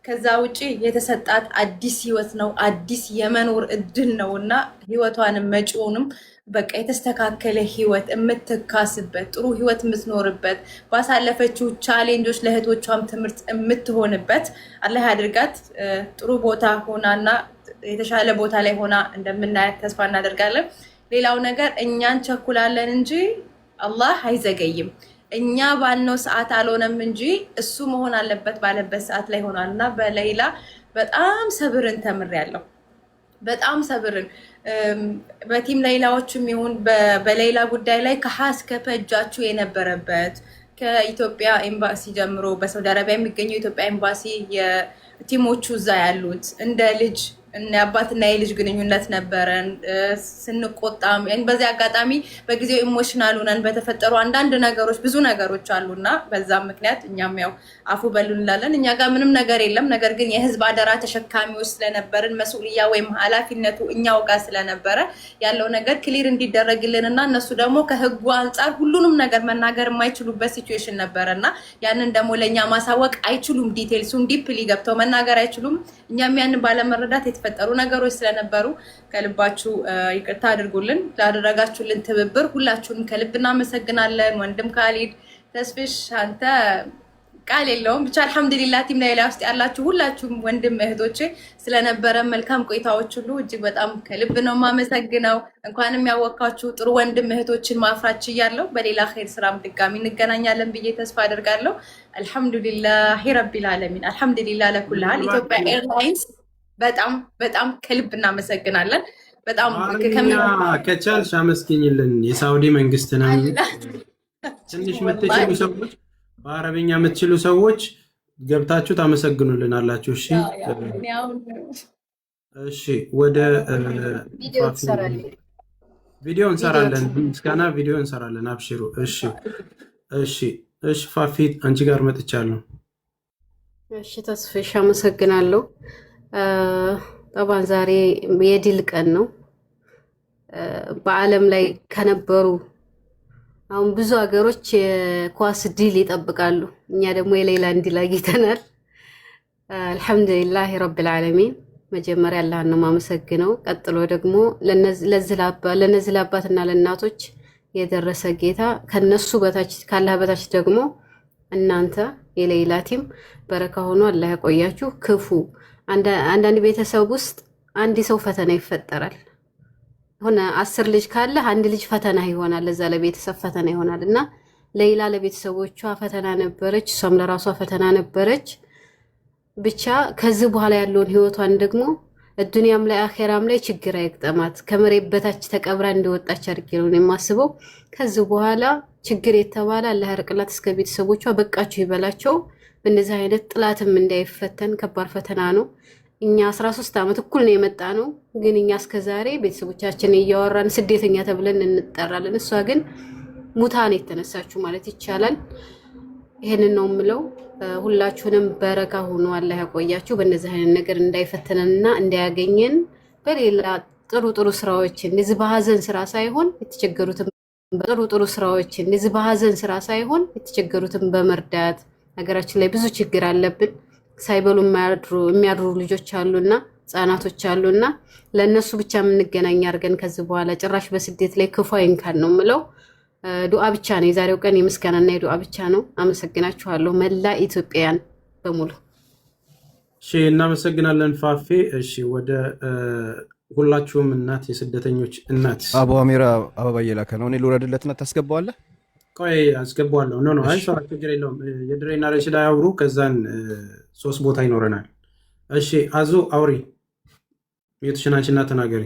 ከዛ ውጪ የተሰጣት አዲስ ህይወት ነው፣ አዲስ የመኖር እድል ነው እና ህይወቷንም መጪውንም በቃ የተስተካከለ ህይወት የምትካስበት፣ ጥሩ ህይወት የምትኖርበት፣ ባሳለፈችው challenge ኦች ለእህቶቿም ትምህርት የምትሆንበት አላህ ያድርጋት። ጥሩ ቦታ ሆናና የተሻለ ቦታ ላይ ሆና እንደምናያት ተስፋ እናደርጋለን። ሌላው ነገር እኛ እንቸኩላለን እንጂ አላህ አይዘገይም። እኛ ባልነው ሰዓት አልሆነም እንጂ እሱ መሆን አለበት ባለበት ሰዓት ላይ ሆኗል እና በሌላ በጣም ሰብርን ተምሬያለሁ። በጣም ሰብርን በ team ሌላዎችም ይሁን በሌላ ጉዳይ ላይ ከሀ እስከ ፐ እጃችሁ የነበረበት፣ ከኢትዮጵያ ኤምባሲ ጀምሮ በሳውዲ አረቢያ የሚገኘው የኢትዮጵያ ኤምባሲ Team ኦቹ እዛ ያሉት እንደ ልጅ አባትና የልጅ ግንኙነት ነበረን። ስንቆጣም በዚህ አጋጣሚ በጊዜው emotional ሆነን በተፈጠሩ አንዳንድ ነገሮች፣ ብዙ ነገሮች አሉና በዛም ምክንያት እኛም ያው አፉ በሉን እንላለን። እኛ ጋር ምንም ነገር የለም። ነገር ግን የህዝብ አደራ ተሸካሚዎች ስለነበርን፣ مسؤولية ወይም ኃላፊነቱ እኛው ጋር ስለነበረ ያለው ነገር clear እንዲደረግልን እና እነሱ ደግሞ ከህጉ አንጻር ሁሉንም ነገር መናገር የማይችሉበት situation ነበረ እና ያንን ደግሞ ለእኛ ማሳወቅ አይችሉም። Details ኡን deeply ገብተው መናገር አይችሉም። እኛም ያንን ባለመረዳት የተፈጠሩ ነገሮች ስለነበሩ ከልባችሁ ይቅርታ አድርጉልን። ላደረጋችሁልን ትብብር ሁላችሁንም ከልብ እናመሰግናለን። ወንድም ካሊድ፣ ተስፍሽ፣ አንተ ቃል የለውም። ብቻ አልሐምዱሊላ team ላይላ ውስጥ ያላችሁ ሁላችሁም ወንድም እህቶቼ ስለነበረ መልካም ቆይታዎች ሁሉ እጅግ በጣም ከልብ ነው የማመሰግነው። እንኳንም ያወቅኳችሁ፣ ጥሩ ወንድም እህቶችን ማፍራት ችያለሁ። በሌላ ኸይር ስራም ድጋሚ እንገናኛለን ብዬ ተስፋ አደርጋለሁ። الحمد لله رب العالمين፣ الحمد لله على كل حال። ኢትዮጵያ ኤርላይንስ በጣም በጣም ከልብ እናመሰግናለን። በጣም በአረብኛ ከቻልሽ አመስግኝልን የሳውዲ መንግስትንም። ትንሽ የምትችሉ ሰዎች፣ በአረብኛ የምትችሉ ሰዎች ገብታችሁ ታመሰግኑልናላችሁ። እሺ እሺ፣ ወደ ቪዲዮ ትሰራለህ? ቪዲዮ እንሰራለን። ምስጋና ቪዲዮ እንሰራለን። አብሽሩ። እሺ፣ ፋፊ አንቺ ጋር መጥቻለሁ። እሺ ተስፍሽ፣ አመሰግናለሁ። طبعا ዛሬ የድል ቀን ነው። በዓለም ላይ ከነበሩ አሁን ብዙ ሀገሮች የኳስ ድል ይጠብቃሉ። እኛ ደግሞ የሌላን ድል አግኝተናል። الحمد لله رب العالمين። መጀመሪያ አላህን ነው የማመሰግነው። ቀጥሎ ደግሞ ለነዚህ ለአባትና ለእናቶች የደረሰ ጌታ፣ ከነሱ በታች፣ ካላህ በታች ደግሞ እናንተ የሌላ team በረካ ሆኖ አላህ ያቆያችሁ። ክፉ አንዳንድ ቤተሰብ ውስጥ አንድ ሰው ፈተና ይፈጠራል። ሆነ 10 ልጅ ካለ አንድ ልጅ ፈተና ይሆናል፣ ለዛ ለቤተሰብ ፈተና ይሆናል። እና ሌይላ ለቤተሰቦቿ ፈተና ነበረች፣ እሷም ለራሷ ፈተና ነበረች። ብቻ ከዚህ በኋላ ያለውን ህይወቷን ደግሞ ዱንያም ላይ አኼራም ላይ ችግር አይግጠማት። ከመሬት በታች ተቀብራ እንደወጣች አድርጌ ነው የማስበው። ከዚህ በኋላ ችግር የተባለ አላህ ያርቅላት፣ እስከ ቤተሰቦቿ በቃችሁ ይበላቸው። በእንደዚህ አይነት ጥላትም እንዳይፈተን፣ ከባድ ፈተና ነው። እኛ 13 ዓመት እኩል ነው የመጣ ነው። ግን እኛ እስከዛሬ ቤተሰቦቻችን እያወራን ስደተኛ ተብለን እንጠራለን። እሷ ግን ሙታን የተነሳችሁ ማለት ይቻላል። ይሄንን ነው የምለው። ሁላችሁንም በረካ ሆኖ አላህ ያቆያችሁ። በእነዚህ አይነት ነገር እንዳይፈተነንና እንዳያገኘን በሌላ ጥሩ ጥሩ ስራዎችን፣ እንደዚህ በሀዘን ስራ ሳይሆን የተቸገሩትን፣ ጥሩ ጥሩ ስራዎችን፣ እንደዚህ በሀዘን ስራ ሳይሆን የተቸገሩትን በመርዳት። ሀገራችን ላይ ብዙ ችግር አለብን። ሳይበሉ የሚያድሩ ልጆች አሉና ህጻናቶች አሉና ለእነሱ ብቻ የምንገናኝ አድርገን ከዚህ በኋላ ጭራሽ በስደት ላይ ክፉ አይንካን ነው የምለው። ዱዓ ብቻ ነው። የዛሬው ቀን የምስጋናና የዱዓ ብቻ ነው። አመሰግናችኋለሁ መላ ኢትዮጵያውያን በሙሉ። እሺ፣ እናመሰግናለን ፋፌ። እሺ፣ ወደ ሁላችሁም እናት፣ የስደተኞች እናት። አቡ አሚራ አበባ እየላከ ነው። እኔ ልውረድለትና ታስገባዋለህ? ቆይ አስገባዋለሁ። No, no፣ አይ ሰራ፣ ችግር የለውም። የድሬና ረሽዳ ያውሩ፣ ከዛን ሶስት ቦታ ይኖረናል። እሺ አዙ አውሪ፣ mute ሽን አንቺና ተናገሪ።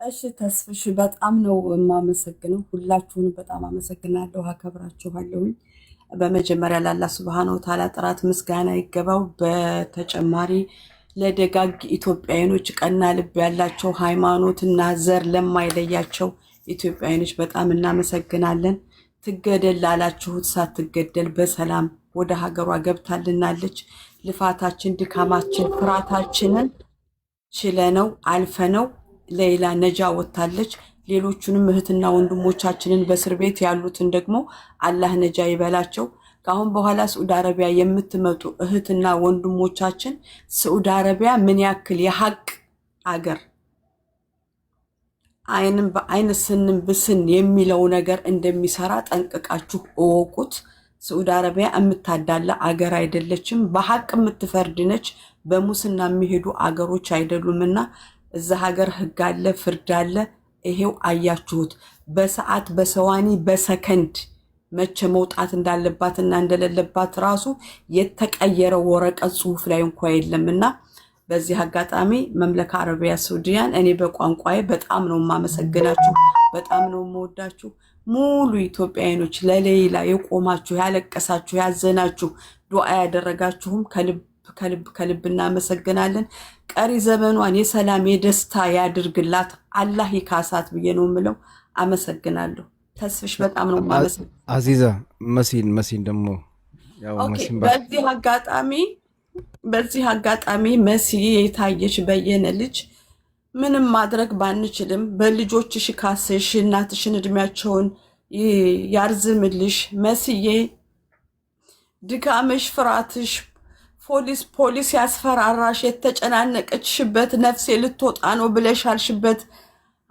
እሺ ተስፍሽ፣ በጣም ነው የማመሰግነው። ሁላችሁንም በጣም አመሰግናለሁ፣ አከብራችኋለሁኝ። በመጀመሪያ ለአላህ سبحانه وتعالى ጥራት ምስጋና ይገባው። በተጨማሪ ለደጋግ ኢትዮጵያውያኖች፣ ቀና ልብ ያላቸው፣ ሃይማኖትና ዘር ለማይለያቸው ኢትዮጵያውያኖች በጣም እናመሰግናለን። ትገደል ላላችሁት ሳትገደል በሰላም ወደ ሀገሯ ገብታልናለች። ልፋታችን፣ ድካማችን፣ ፍርሃታችንን ችለነው አልፈነው ሌይላ ነጃ ወጥታለች። ሌሎቹንም እህትና ወንድሞቻችንን በእስር ቤት ያሉትን ደግሞ አላህ ነጃ ይበላቸው። ከአሁን በኋላ ስዑድ አረቢያ የምትመጡ እህትና ወንድሞቻችን፣ ስዑድ አረቢያ ምን ያክል የሀቅ አገር፣ አይንም በአይን ስንም ብስን የሚለው ነገር እንደሚሰራ ጠንቅቃችሁ እወቁት። ስዑድ አረቢያ የምታዳላ አገር አይደለችም። በሀቅ የምትፈርድ ነች። በሙስና የሚሄዱ አገሮች አይደሉምና እዛ ሀገር ህግ አለ፣ ፍርድ አለ። ይሄው አያችሁት። በሰዓት፣ በ ثواني፣ በሰከንድ መቼ መውጣት እንዳለባትና እንደሌለባት ራሱ የተቀየረ ወረቀት ጽሁፍ ላይ እንኳ የለምና በዚህ አጋጣሚ መምለካ አረቢያ ሳዑዲያን እኔ በቋንቋዬ በጣም ነው የማመሰግናችሁ፣ በጣም ነው የምወዳችሁ። ሙሉ ኢትዮጵያውያኖች ለሌይላ የቆማችሁ፣ ያለቀሳችሁ፣ ያዘናችሁ፣ ዱዓ ያደረጋችሁም ከልብ ከልብ ከልብ እናመሰግናለን። ቀሪ ዘመኗን የሰላም የደስታ ያድርግላት፣ አላህ ይካሳት ብዬ ነው የምለው። አመሰግናለሁ። ተስፍሽ በጣም ነው የማመሰግነው። አዚዛ፣ መሲን ደግሞ ያው መሲን በዚህ አጋጣሚ መሲ የታየች በየነ ልጅ፣ ምንም ማድረግ ባንችልም በልጆችሽ ካስሽ፣ እናትሽን እድሜያቸውን ያርዝምልሽ። መስዬ፣ ድካምሽ፣ ፍርሃትሽ፣ ፖሊስ ፖሊስ ያስፈራራሽ፣ የተጨናነቀችሽበት፣ ነፍሴ ልትወጣ ነው ብለሽ ያልሽበት፣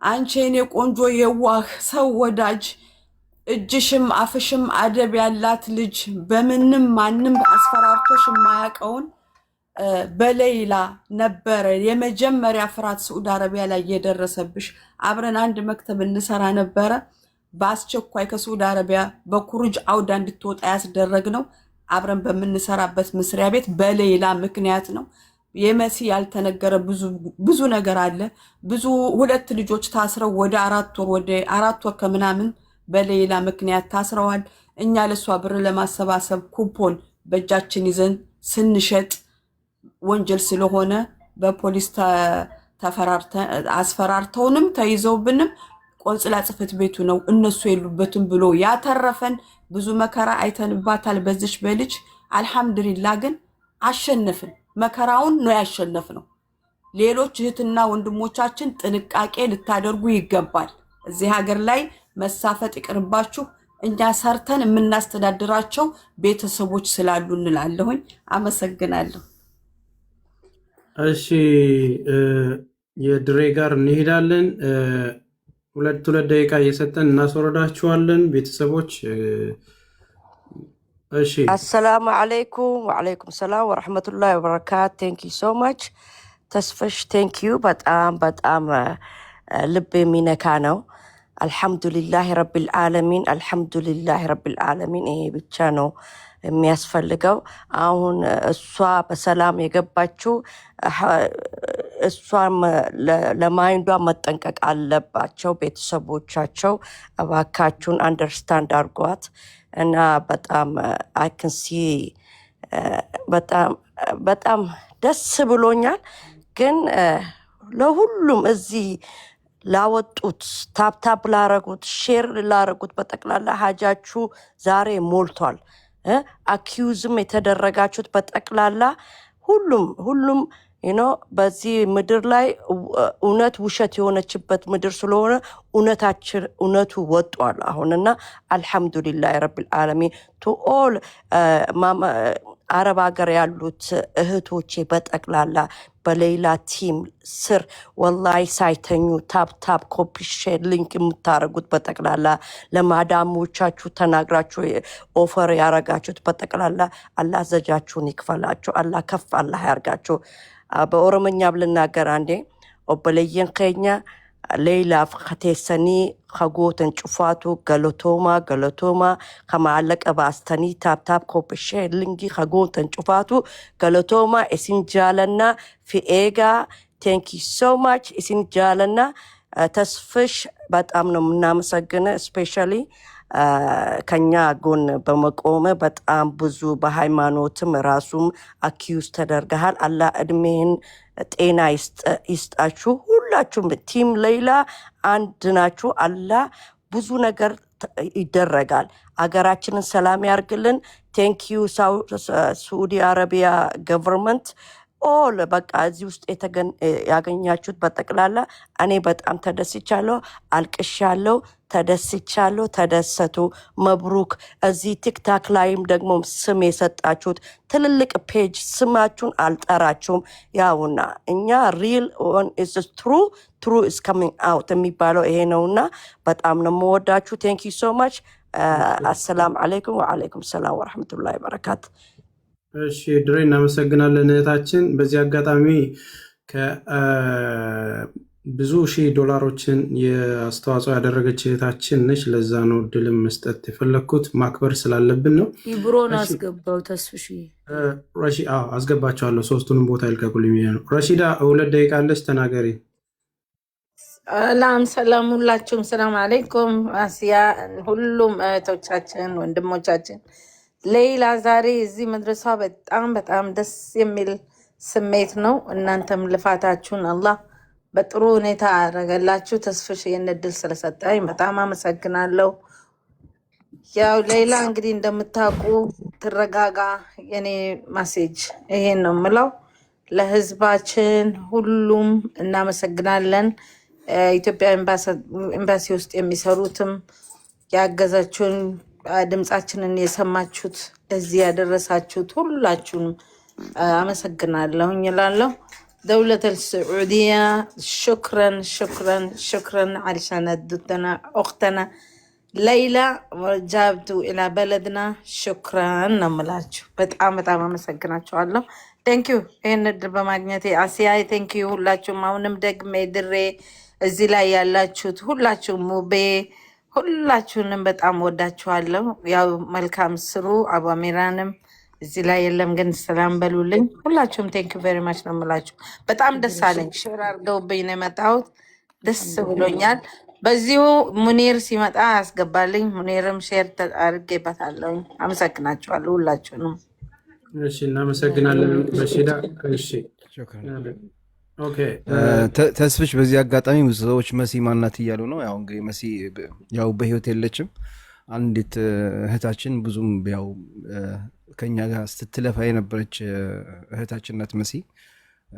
አንቺ የኔ ቆንጆ፣ የዋህ፣ ሰው ወዳጅ፣ እጅሽም አፍሽም አደብ ያላት ልጅ፣ በምንም ማንም አስፈራርቶሽ የማያውቀውን በሌይላ ነበረ የመጀመሪያ ፍርሃት ስዑድ አረቢያ ላይ የደረሰብሽ። አብረን አንድ መክተብ እንሰራ ነበረ። በአስቸኳይ ከስዑድ አረቢያ በ خروج عودة እንድትወጣ ያስደረግነው አብረን በምንሰራበት መስሪያ ቤት በሌይላ ምክንያት ነው። የመሲ ያልተነገረ ብዙ ብዙ ነገር አለ። ብዙ ሁለት ልጆች ታስረው ወደ 4 ወር ከምናምን በሌይላ ምክንያት ታስረዋል። እኛ ለእሷ ብር ለማሰባሰብ ኩፖን በእጃችን ይዘን ስንሸጥ ወንጀል ስለሆነ በፖሊስ አስፈራርተውንም ተይዘውብንም ቆንጽላ ጽሕፈት ቤቱ ነው እነሱ የሉበትም ብሎ ያተረፈን። ብዙ መከራ አይተንባታል በዚች በልጅ። አልሐምዱሊላ ግን አሸነፍን። መከራውን ነው ያሸነፍነው። ሌሎች እህትና ወንድሞቻችን ጥንቃቄ ልታደርጉ ይገባል። እዚህ ሀገር ላይ መሳፈጥ ይቅርባችሁ። እኛ ሰርተን የምናስተዳድራቸው ቤተሰቦች ስላሉ እንላለሁኝ። አመሰግናለሁ። እሺ፣ የድሬ ጋር እንሄዳለን። ሁለት ሁለት ደቂቃ እየሰጠን እናስወረዳችኋለን ቤተሰቦች። እሺ። አሰላሙ አለይኩም። ወአለይኩም ሰላም ወረሕመቱላሂ ወበረካት። Thank you so much ተስፍሽ፣ thank you። በጣም በጣም ልብ የሚነካ ነው። አልሐምዱሊላህ ረቢል ዓለሚን፣ አልሐምዱሊላህ ረቢል ዓለሚን። ይሄ ብቻ ነው የሚያስፈልገው። አሁን እሷ በሰላም የገባችው እሷም ለ mind ዷ መጠንቀቅ አለባቸው ቤተሰቦቻቸው። እባካችሁን understand አድርጓት እና በጣም I can see በጣም በጣም ደስ ብሎኛል። ግን ለሁሉም እዚህ ላወጡት፣ tap tap ላረጉት፣ share ላረጉት በጠቅላላ ሀጃችሁ ዛሬ ሞልቷል። Accuse ም የተደረጋችሁት በጠቅላላ ሁሉም ሁሉም በዚህ ምድር ላይ እውነት ውሸት የሆነችበት ምድር ስለሆነ እውነታችን እውነቱ ወጧል አሁንና አልሐምዱሊላህ ረቢል ዓለሚን። To all አረብ ሀገር ያሉት እህቶቼ በጠቅላላ በሌይላ team ስር ወላሂ ሳይተኙ tap tap፣ copy፣ share link የምታደርጉት በጠቅላላ፣ ለማዳሞቻችሁ ተናግራችሁ offer ያረጋችሁት በጠቅላላ አላህ ጀዛችሁን ይክፈላችሁ። አላህ ከፍ አላህ ያርጋችሁ። በኦሮመኛ ብልናገር አንዴ፣ obboleeyyan keenya Leeylaaf kateessanii kagootan cufaatu galatoomaa, galatoomaa. Ka maallaqa baastanii tap tap, copy, share link kagootan cufaatu galatoomaa. Isin jaalannaa fi eegaa. Thank you so much. Isin jaalannaa. ተስፍሽ በጣም ነው የምናመሰግነ፣ especially ከኛ ጎን በመቆመ። በጣም ብዙ በሃይማኖትም ራሱም accuse ተደርገሃል። አላህ እድሜህን ጤና ይስጣችሁ። ሁላችሁም team ሌይላ አንድ ናችሁ። አላህ ብዙ ነገር ይደረጋል። አገራችንን ሰላም ያርግልን። Thank you ሳዑዲ አረቢያ government all። በቃ እዚህ ውስጥ ያገኛችሁት በጠቅላላ እኔ በጣም ተደስቻለሁ፣ አልቅሻለሁ፣ ተደስቻለሁ። ተደሰቱ። መብሩክ። እዚህ TikTok ላይም ደግሞ ስም የሰጣችሁት ትልልቅ page ስማችሁን አልጠራችሁም። ያውና እኛ real one is true, true is coming out የሚባለው ይሄ ነውና በጣም ነው የምወዳችሁ። Thank you so much። አሰላም አለይኩም። ወአለይኩም ሰላም ወረሕመቱላሂ ወበረካቱ። እሺ ድሬ፣ እናመሰግናለን እህታችን። በዚህ አጋጣሚ ብዙ ሺህ ዶላሮችን የአስተዋጽኦ ያደረገች እህታችን ነች። ለዛ ነው እድልም መስጠት የፈለግኩት፣ ማክበር ስላለብን ነው። ኢብሮን እሺ አስገባው ተስፍሽ። አዎ አስገባቸዋለሁ። ሶስቱንም ቦታ ይልቀቁልኝ ብዬ ነው። ረሺዳ፣ 2 ደቂቃ አለች፣ ተናገሪ። ሰላም ሰላም፣ ሁላችሁም ሰላም አለይኩም። አስያ፣ ሁሉም እህቶቻችን ወንድሞቻችን፣ ሌይላ ዛሬ እዚህ መድረሷ በጣም በጣም ደስ የሚል ስሜት ነው። እናንተም ልፋታችሁን አላህ በጥሩ ሁኔታ አደረገላችሁ። ተስፍሽ ይህን እድል ስለሰጠኝ በጣም አመሰግናለሁ። ያው ሌይላ እንግዲህ እንደምታውቁ ትረጋጋ። የኔ message ይሄን ነው የምለው ለህዝባችን ሁሉም እናመሰግናለን። ኢትዮጵያ ኤምባሲ ውስጥ የሚሰሩትም ያገዛችሁን፣ ድምፃችንን የሰማችሁት፣ እዚህ ያደረሳችሁት ሁላችሁንም አመሰግናለሁኝ እላለሁ። دولة السعودية شكرا شكرا شكرا علشان ادتنا أختنا ليلى وجابتوا إلى بلدنا شكرا ነው የምላችሁ። በጣም በጣም አመሰግናችኋለሁ። Thank you ይህን እድል በማግኘቴ። አሲያይ thank you ሁላችሁም። አሁንም ደግሜ ድሬ እዚህ ላይ ያላችሁት ሁላችሁም፣ ሙቤ፣ ሁላችሁንም በጣም ወዳችኋለሁ። ያው መልካም ስሩ። አቧሚራንም እዚህ ላይ የለም ግን ሰላም በሉልኝ። ሁላችሁም thank you very much ነው የምላችሁ። በጣም ደስ አለኝ። Share አድርገውብኝ ነው የመጣሁት። ደስ ብሎኛል። በዚሁ ሙኒር ሲመጣ ያስገባልኝ። ሙኒርም share አድርጌበታለሁኝ። አመሰግናችኋለሁ ሁላችሁንም። እሺ፣ እናመሰግናለን ረሺዳ። እሺ። شكرا። Okay። ተስፍሽ፣ በዚህ አጋጣሚ ብዙ ሰዎች መሲ ማናት እያሉ ነው። ያው እንግዲህ መሲ ያው በህይወት የለችም። አንዲት እህታችን ብዙም ያው ከኛ ጋር ስትለፋ የነበረች እህታችን ናት መሲ።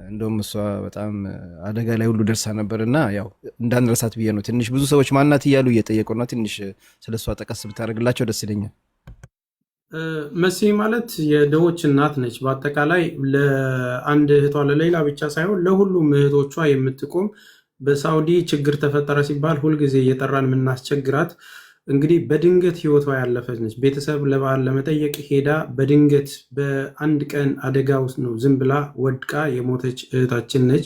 እንደውም እሷ በጣም አደጋ ላይ ሁሉ ደርሳ ነበር እና ያው እንዳንረሳት ብዬ ነው። ትንሽ ብዙ ሰዎች ማናት እያሉ እየጠየቁ ነው። ትንሽ ስለ እሷ ጠቀስ ብታደርግላቸው ደስ ይለኛል። መሲ ማለት የድሆች እናት ነች። በአጠቃላይ ለአንድ እህቷ ለሌይላ ብቻ ሳይሆን ለሁሉም እህቶቿ የምትቆም፣ በሳውዲ ችግር ተፈጠረ ሲባል ሁልጊዜ እየጠራን የምናስቸግራት፣ እንግዲህ በድንገት ህይወቷ ያለፈች ነች። ቤተሰብ ለበዓል ለመጠየቅ ሄዳ በድንገት በአንድ ቀን አደጋ ውስጥ ነው ዝም ብላ ወድቃ የሞተች እህታችን ነች።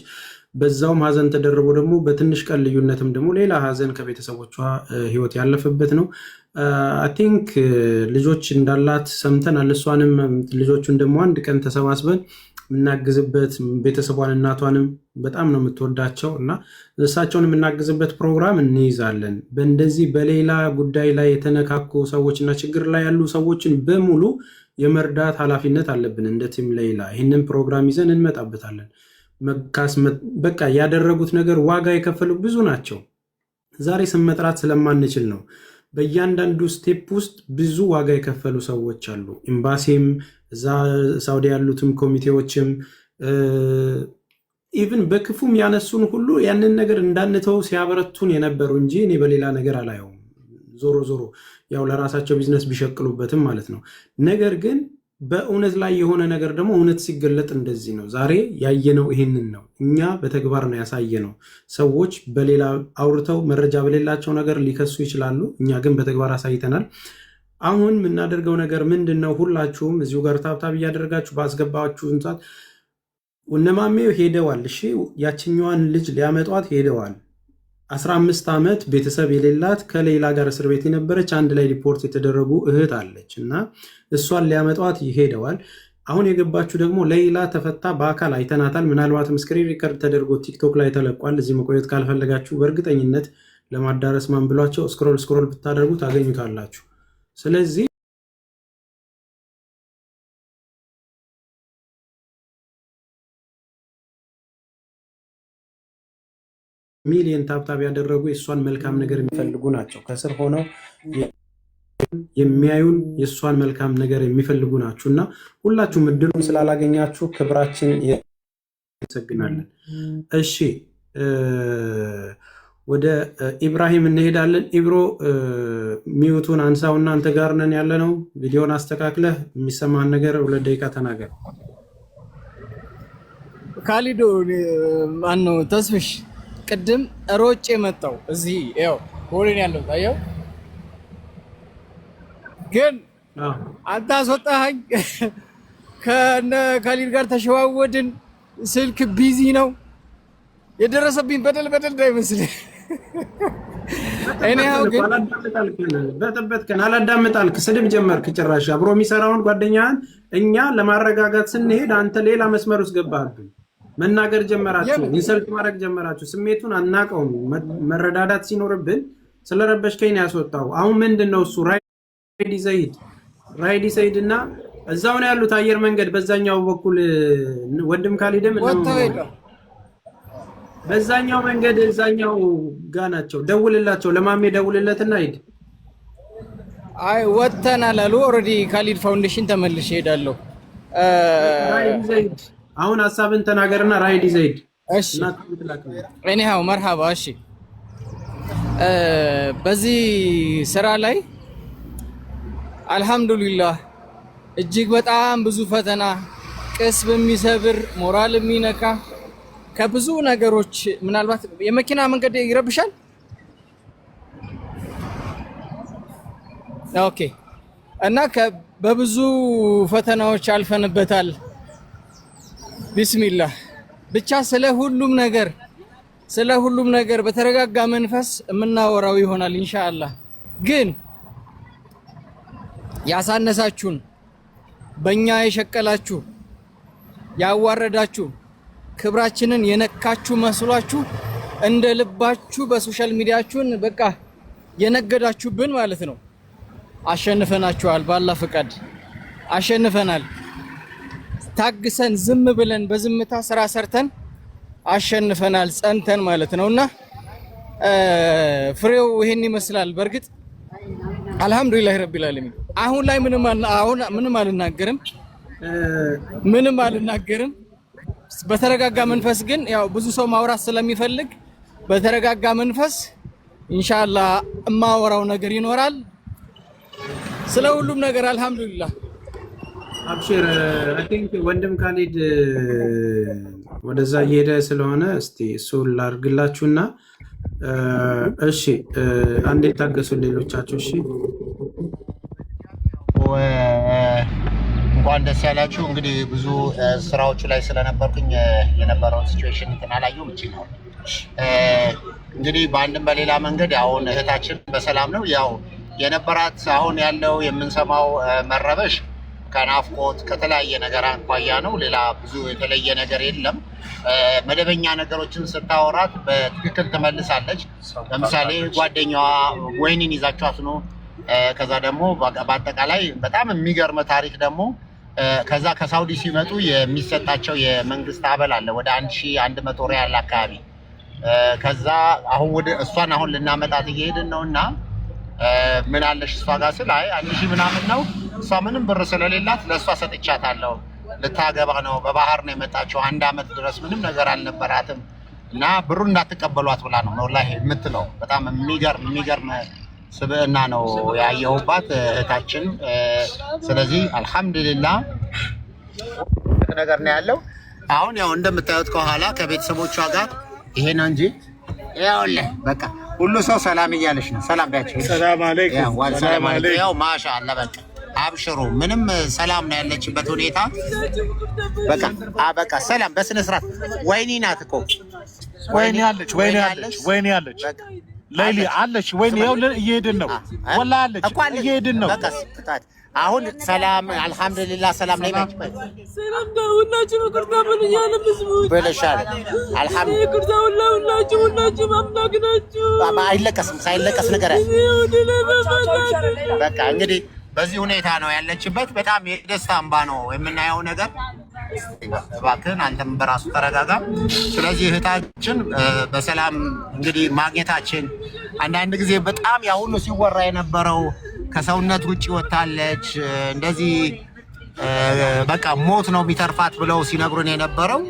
በዛውም ሀዘን ተደርቦ ደግሞ በትንሽ ቀን ልዩነትም ደግሞ ሌላ ሀዘን ከቤተሰቦቿ ህይወት ያለፈበት ነው። I think ልጆች እንዳላት ሰምተናል። እሷንም ልጆቹን ደግሞ አንድ ቀን ተሰባስበን የምናግዝበት፣ ቤተሰቧን እናቷንም በጣም ነው የምትወዳቸው እና እሳቸውን የምናግዝበት ፕሮግራም እንይዛለን። በእንደዚህ በሌላ ጉዳይ ላይ የተነካኩ ሰዎች እና ችግር ላይ ያሉ ሰዎችን በሙሉ የመርዳት ኃላፊነት አለብን። እንደ team ሌይላ ይህንን ፕሮግራም ይዘን እንመጣበታለን። መካስ በቃ ያደረጉት ነገር ዋጋ የከፈሉ ብዙ ናቸው። ዛሬ ስም መጥራት ስለማንችል ነው። በእያንዳንዱ step ውስጥ ብዙ ዋጋ የከፈሉ ሰዎች አሉ። ኤምባሲም፣ እዛ ሳውዲ ያሉትም ኮሚቴዎችም፣ even በክፉም ያነሱን ሁሉ ያንን ነገር እንዳንተው ሲያበረቱን የነበሩ እንጂ እኔ በሌላ ነገር አላየውም። ዞሮ ዞሮ ያው ለራሳቸው ቢዝነስ ቢሸቅሉበትም ማለት ነው። ነገር ግን በእውነት ላይ የሆነ ነገር ደግሞ እውነት ሲገለጥ እንደዚህ ነው። ዛሬ ያየነው ይሄንን ነው። እኛ በተግባር ነው ያሳየነው። ሰዎች በሌላ አውርተው መረጃ በሌላቸው ነገር ሊከሱ ይችላሉ። እኛ ግን በተግባር አሳይተናል። አሁን የምናደርገው ነገር ምንድን ነው? ሁላችሁም እዚሁ ጋር tap tap እያደረጋችሁ ባስገባችሁን ሰዓት እነማሜው ሄደዋል። እሺ፣ ያችኛዋን ልጅ ሊያመጧት ሄደዋል። 15 ዓመት ቤተሰብ የሌላት ከሌይላ ጋር እስር ቤት የነበረች፣ አንድ ላይ deport የተደረጉ እህት አለች እና እሷን ሊያመጧት ሄደዋል። አሁን የገባችሁ ደግሞ ሌይላ ተፈታ በአካል አይተናታል። ምናልባትም screen record ተደርጎ ቲክቶክ ላይ ተለቋል። እዚህ መቆየት ካልፈለጋችሁ በእርግጠኝነት ለማዳረስ ማን ብሏቸው scroll scroll ብታደርጉ ታገኙታላችሁ። ስለዚህ ሚሊየን tap tap ያደረጉ የእሷን መልካም ነገር የሚፈልጉ ናቸው። ከስር ሆነው የሚያዩን የእሷን መልካም ነገር የሚፈልጉ ናችሁ እና ሁላችሁም እድሉን ስላላገኛችሁ ክብራችን ያመሰግናለን። እሺ፣ ወደ ኢብራሂም እንሄዳለን። ኢብሮ፣ mute ኡን አንሳውና አንተ ጋር ነን ያለ ነው። ቪዲዮን አስተካክለህ የሚሰማህን ነገር 2 ደቂቃ ተናገር። ካሊዶ፣ ማነው፣ ተስፍሽ፣ ቅድም ሮጬ መጣው እዚህ ያው ቦሌን ያለው ታየው፣ ግን አንተ አስወጣኸኝ። ከነ ካሊድ ጋር ተሸዋወድን። ስልክ busy ነው። የደረሰብኝ በደል በደል እንዳይመስል። Anyhow ግን በጠበጥከን፣ አላዳምጥ አልክ፣ ስድብ ጀመርክ። ጭራሽ አብሮ የሚሰራውን ጓደኛህን እኛ ለማረጋጋት ስንሄድ አንተ ሌላ መስመር ውስጥ ገባህብን። መናገር ጀመራችሁ፣ insult ማድረግ ጀመራችሁ። ስሜቱን አናቀውም። መረዳዳት ሲኖርብን ስለረበሽከኝ ነው ያስወጣው። አሁን ምንድን ነው እሱ ride ይዘህ ሂድ። ራይዲ ሰይድ እና እዛው ነው ያሉት አየር መንገድ በዛኛው በኩል ወንድም ካሊድም ወጥተው ሄደው በዛኛው መንገድ እዛኛው ጋ ናቸው። ደውልላቸው፣ ለማሜ ደውልለትና ሂድ። አይ ወጥተናል አሉ። Already ካሊድ ፋውንዴሽን ተመልሼ ሄዳለሁ። ራይዲ ዘይድ አሁን ሀሳብን ተናገርና ራይዲ ዘይድ። እሺ፣ anyhow መርሃባ። እሺ፣ በዚህ ስራ ላይ አልሐምዱሊላህ እጅግ በጣም ብዙ ፈተና፣ ቅስም የሚሰብር፣ ሞራል የሚነካ ከብዙ ነገሮች፣ ምናልባት የመኪና መንገድ ይረብሻል። Okay፣ እና በብዙ ፈተናዎች አልፈንበታል። ቢስሚላህ ብቻ ስለ ሁሉም ነገር በተረጋጋ መንፈስ የምናወራው ይሆናል ኢንሻአላህ። ግን ያሳነሳችሁን፣ በእኛ የሸቀላችሁ፣ ያዋረዳችሁ፣ ክብራችንን የነካችሁ መስሏችሁ እንደ ልባችሁ በ social media ችሁን በቃ የነገዳችሁብን ማለት ነው። አሸንፈናችኋል። በአላህ ፍቃድ አሸንፈናል። ታግሰን ዝም ብለን በዝምታ ስራ ሰርተን አሸንፈናል፣ ጸንተን ማለት ነው። እና ፍሬው ይሄን ይመስላል። በእርግጥ አልሐምዱሊላህ ረቢል ዓለሚን። አሁን ላይ ምንም አሁን ምንም አልናገርም፣ ምንም አልናገርም። በተረጋጋ መንፈስ ግን ያው ብዙ ሰው ማውራት ስለሚፈልግ በተረጋጋ መንፈስ ኢንሻአላህ እማወራው ነገር ይኖራል። ስለ ሁሉም ነገር አልሐምዱሊላህ። አብሽር። I think ወንድም ካሊድ ወደዛ እየሄደ ስለሆነ እስቲ እሱን ላርግላችሁና፣ እሺ፣ አንዴ ታገሱ ሌሎቻችሁ። እሺ። እንኳን ደስ ያላችሁ። እንግዲህ ብዙ ስራዎቹ ላይ ስለነበርኩኝ የነበረውን situation እንትን አላየሁም። እቺ ነው እንግዲህ በአንድም በሌላ መንገድ አሁን እህታችን በሰላም ነው። ያው የነበራት አሁን ያለው የምንሰማው መረበሽ ከናፍቆት ከተለያየ ነገር አኳያ ነው። ሌላ ብዙ የተለየ ነገር የለም። መደበኛ ነገሮችን ስታወራት በትክክል ትመልሳለች። ለምሳሌ ጓደኛዋ ወይንን ይዛችኋት ነው። ከዛ ደግሞ በአጠቃላይ በጣም የሚገርም ታሪክ ደግሞ ከዛ ከሳውዲ ሲመጡ የሚሰጣቸው የመንግስት አበል አለ ወደ 1100 ሪያል አካባቢ። ከዛ አሁን ወደ እሷን አሁን ልናመጣት እየሄድን ነው እና ምን አለሽ እሷ ጋር ስል አይ 1000 ምናምን ነው፣ እሷ ምንም ብር ስለሌላት ለእሷ ሰጥቻታለሁ። ልታገባ ነው፣ በባህር ነው የመጣችው። አንድ አመት ድረስ ምንም ነገር አልነበራትም እና ብሩን እንዳትቀበሏት ብላ ነው ወላሂ የምትለው። በጣም የሚገርም የሚገርም ስብዕና ነው ያየሁባት እህታችን። ስለዚህ አልሐምዱሊላህ ነገር ነው ያለው። አሁን ያው እንደምታዩት ከኋላ ከቤተሰቦቿ ጋር ይሄ ነው እንጂ ይኸውልህ በቃ ሁሉ ሰው ሰላም እያለሽ ነው። ሰላም ቢያቸው። ሰላም አለይኩም። ሰላም አለይኩም። ያው ማሻአላ በቃ አብሽሩ፣ ምንም ሰላም ነው ያለችበት ሁኔታ። በቃ በቃ ሰላም በስነ ስርዓት። ወይኒ ናት እኮ። ወይኔ አለች፣ ወይኔ አለች፣ ወይኔ አለች፣ ሌሊ አለች። ወይኔ ይኸው እየሄድን ነው፣ ወላ አለች፣ እየሄድን ነው። በቃ ስጣት። አሁን ሰላም አልሐምዱሊላህ ሰላም ላይ ናች። ሰላም ነው። ሁላችሁም ይቅርታ በሉኝ። የዓለም ህዝቦች ብለሻል። አልሐምዱሊላህ። ይቅርታ ሁላ ሁላችሁ ሁላችሁም አምላክ ናችሁ። አይለቀስም፣ ሳይለቀስ ነገር ወደ ላይ በፈላችሁ በቃ እንግዲህ በዚህ ሁኔታ ነው ያለችበት። በጣም የደስታ እንባ ነው የምናየው ነገር። እባክህን አንተም በራሱ ተረጋጋ። ስለዚህ እህታችን በሰላም እንግዲህ ማግኘታችን አንዳንድ ጊዜ በጣም ያ ሁሉ ሲወራ የነበረው ከሰውነት ውጭ ወጥታለች፣ እንደዚህ በቃ ሞት ነው የሚተርፋት ብለው ሲነግሩን የነበረው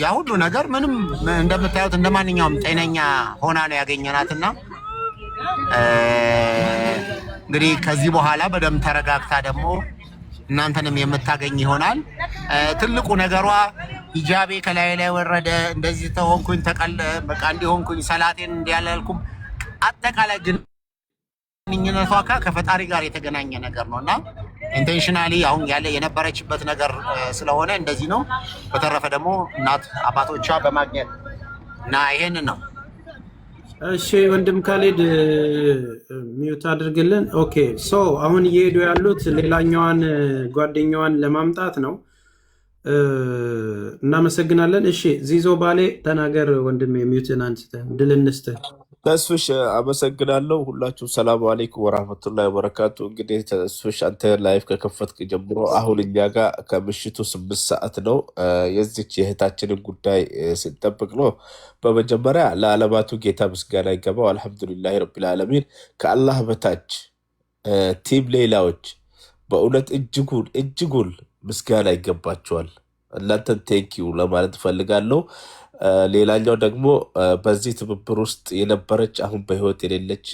ያ ሁሉ ነገር ምንም እንደምታዩት እንደ ማንኛውም ጤነኛ ሆና ነው ያገኘናትና እንግዲህ ከዚህ በኋላ በደንብ ተረጋግታ ደግሞ እናንተንም የምታገኝ ይሆናል። ትልቁ ነገሯ ሂጃቤ ከላይ ላይ ወረደ፣ እንደዚህ ተሆንኩኝ፣ ተቀለ በቃ እንዲሆንኩኝ፣ ሰላቴን እንዲያላልኩም አጠቃላይ ግንኙነቷ ከፈጣሪ ጋር የተገናኘ ነገር ነው እና intentionally አሁን ያለ የነበረችበት ነገር ስለሆነ እንደዚህ ነው። በተረፈ ደግሞ እናት አባቶቿ በማግኘት እና ይሄንን ነው። እሺ ወንድም ካሊድ mute አድርግልን። Okay, so አሁን እየሄዱ ያሉት ሌላኛዋን ጓደኛዋን ለማምጣት ነው። እናመሰግናለን። እሺ ዚዞ ባሌ ተናገር ወንድም፣ mute ን አንስተህ ድል እንስጥህ። ተስፍሽ አመሰግናለሁ። ሁላችሁም ሰላም አለይኩም ወራህመቱላሂ ወበረካቱ። እንግዲህ ተስፍሽ አንተ live ከከፈትክ ጀምሮ አሁን እኛ ጋር ከምሽቱ 8 ሰዓት ነው። የዚች የእህታችንን ጉዳይ ስንጠብቅ ነው። በመጀመሪያ ለዓለማቱ ጌታ ምስጋና ይገባው። አልሐምዱሊላሂ ረቢል ዓለሚን። ከአላህ በታች team ሌላዎች በእውነት እጅጉን እጅጉን ምስጋና ይገባቸዋል። እናንተን thank you ለማለት እፈልጋለሁ። ሌላኛው ደግሞ በዚህ ትብብር ውስጥ የነበረች አሁን በህይወት የሌለች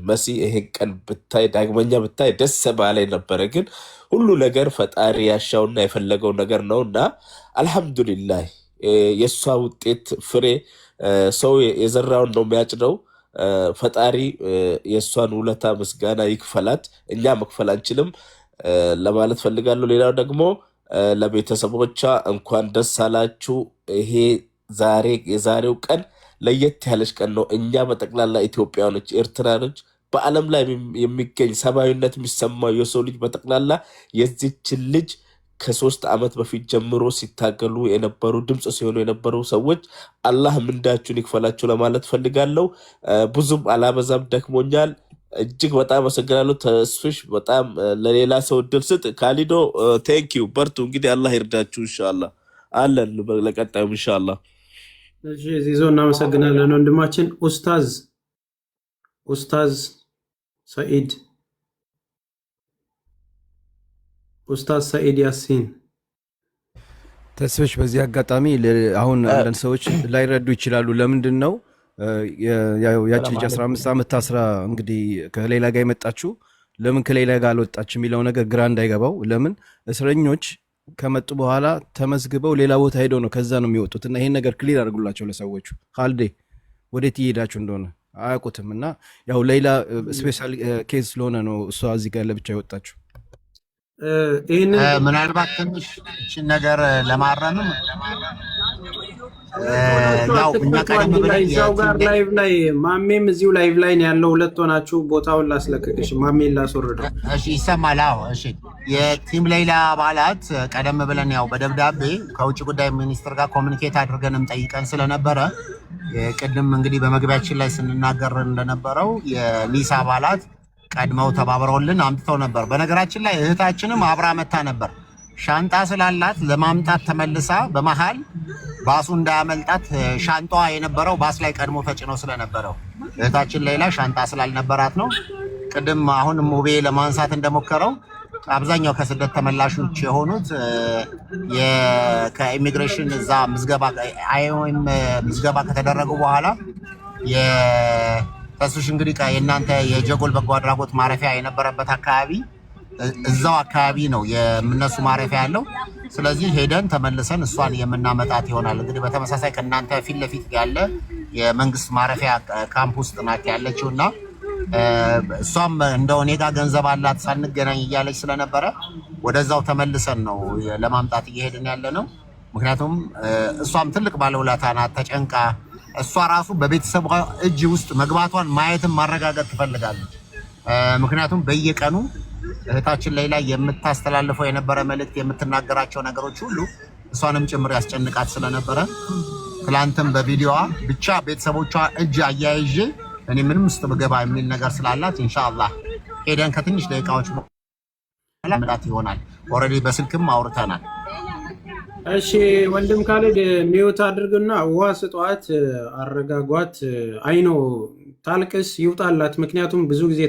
መሲ ይሄን ቀን ብታይ፣ ዳግመኛ ብታይ ደስ ባላይ ነበረ። ግን ሁሉ ነገር ፈጣሪ ያሻውና የፈለገው ነገር ነው እና አልሐምዱሊላህ የእሷ ውጤት ፍሬ ሰው የዘራውን ነው የሚያጭደው። ፈጣሪ የእሷን ውለታ ምስጋና ይክፈላት። እኛ መክፈል አንችልም ለማለት ፈልጋለሁ። ሌላው ደግሞ ለቤተሰቦቿ እንኳን ደስ አላችሁ። ይሄ ዛሬ የዛሬው ቀን ለየት ያለች ቀን ነው። እኛ በጠቅላላ ኢትዮጵያኖች፣ ኤርትራኖች፣ በዓለም ላይ የሚገኝ ሰብአዊነት የሚሰማው የሰው ልጅ በጠቅላላ የዚችን ልጅ ከ3 ዓመት በፊት ጀምሮ ሲታገሉ የነበሩ፣ ድምፅ ሲሆኑ የነበሩ ሰዎች አላህ ምንዳችሁን ይክፈላችሁ ለማለት ፈልጋለሁ። ብዙም አላበዛም፣ ደክሞኛል። እጅግ በጣም አመሰግናለሁ። ተስፍሽ በጣም ለሌላ ሰው እድል ስጥ። ካሊዶ thank you፣ በርቱ። እንግዲህ አላህ ይርዳችሁ። ኢንሻአላህ አለን ለቀጣዩም ኢንሻአላህ። እሺ ዚዞ እናመሰግናለን ወንድማችን። ኡስታዝ ሰኢድ፣ ኡስታዝ ሰኢድ ያሲን። ተስፍሽ፣ በዚህ አጋጣሚ አሁን አንዳንድ ሰዎች ላይረዱ ይችላሉ። ለምንድን ነው ያቺ ልጅ 15 ዓመት ታስራ እንግዲህ ከሌላ ጋር የመጣችው፣ ለምን ከሌላ ጋር አልወጣች የሚለው ነገር ግራ እንዳይገባው። ለምን እስረኞች ከመጡ በኋላ ተመዝግበው ሌላ ቦታ ሄደው ነው ከዛ ነው የሚወጡት። እና ይሄን ነገር clear አድርጉላቸው ለሰዎቹ። ካልዴ ወዴት እየሄዳችሁ እንደሆነ አያውቁትም። እና ያው ሌላ special case ስለሆነ ነው እሷ እዚህ ጋር ለብቻ የወጣችው። ይህንን ምናልባት ትንሽ እችን ነገር ለማረምም ያው እኛ ቀደም ብለን እዛው ጋር live ላይ ማሜም እዚሁ live ላይ ነው ያለው። ሁለት ሆናችሁ ቦታውን ላስለቅቅሽ፣ ማሜን ላስወርደው። እሺ ይሰማል። አዎ እሺ። የ team ሌይላ አባላት ቀደም ብለን ያው በደብዳቤ ከውጭ ጉዳይ ሚኒስትር ጋር communicate አድርገንም ጠይቀን ስለነበረ፣ ቅድም እንግዲህ በመግቢያችን ላይ ስንናገር እንደነበረው የኒስ አባላት ቀድመው ተባብረውልን አምጥተው ነበር። በነገራችን ላይ እህታችንም አብራ መታ ነበር። ሻንጣ ስላላት ለማምጣት ተመልሳ በመሃል ባሱ እንዳያመልጣት፣ ሻንጣዋ የነበረው ባስ ላይ ቀድሞ ተጭኖ ስለነበረው እህታችን ሌላ ሻንጣ ስላልነበራት ነው። ቅድም አሁን ሙቤ ለማንሳት እንደሞከረው አብዛኛው ከስደት ተመላሾች የሆኑት ከኢሚግሬሽን እዛ ምዝገባ IOM ምዝገባ ከተደረጉ በኋላ የተስሽ እንግዲህ የእናንተ የጀጎል በጎ አድራጎት ማረፊያ የነበረበት አካባቢ እዛው አካባቢ ነው የእነሱ ማረፊያ ያለው። ስለዚህ ሄደን ተመልሰን እሷን የምናመጣት ይሆናል። እንግዲህ በተመሳሳይ ከእናንተ ፊት ለፊት ያለ የመንግስት ማረፊያ ካምፕ ውስጥ ናት ያለችው እና እሷም እንደው እኔ ጋ ገንዘብ አላት ሳንገናኝ እያለች ስለነበረ ወደዛው ተመልሰን ነው ለማምጣት እየሄድን ያለ ነው። ምክንያቱም እሷም ትልቅ ባለውለታ ናት። ተጨንቃ እሷ ራሱ በቤተሰቧ እጅ ውስጥ መግባቷን ማየትም ማረጋገጥ ትፈልጋለች። ምክንያቱም በየቀኑ እህታችን ሌላ የምታስተላልፈው የነበረ መልእክት፣ የምትናገራቸው ነገሮች ሁሉ እሷንም ጭምር ያስጨንቃት ስለነበረ ትላንትም በቪዲዮዋ ብቻ ቤተሰቦቿ እጅ አያይዤ እኔ ምንም ውስጥ ብገባ የሚል ነገር ስላላት ኢንሻአላህ ሄደን ከትንሽ ደቂቃዎች በኋላ ምላት ይሆናል። Already በስልክም አውርተናል። እሺ ወንድም ካሊድ mute አድርግና ውሃ ስጧት፣ አረጋጓት። አይኖ ታልቅስ ይውጣላት። ምክንያቱም ብዙ ጊዜ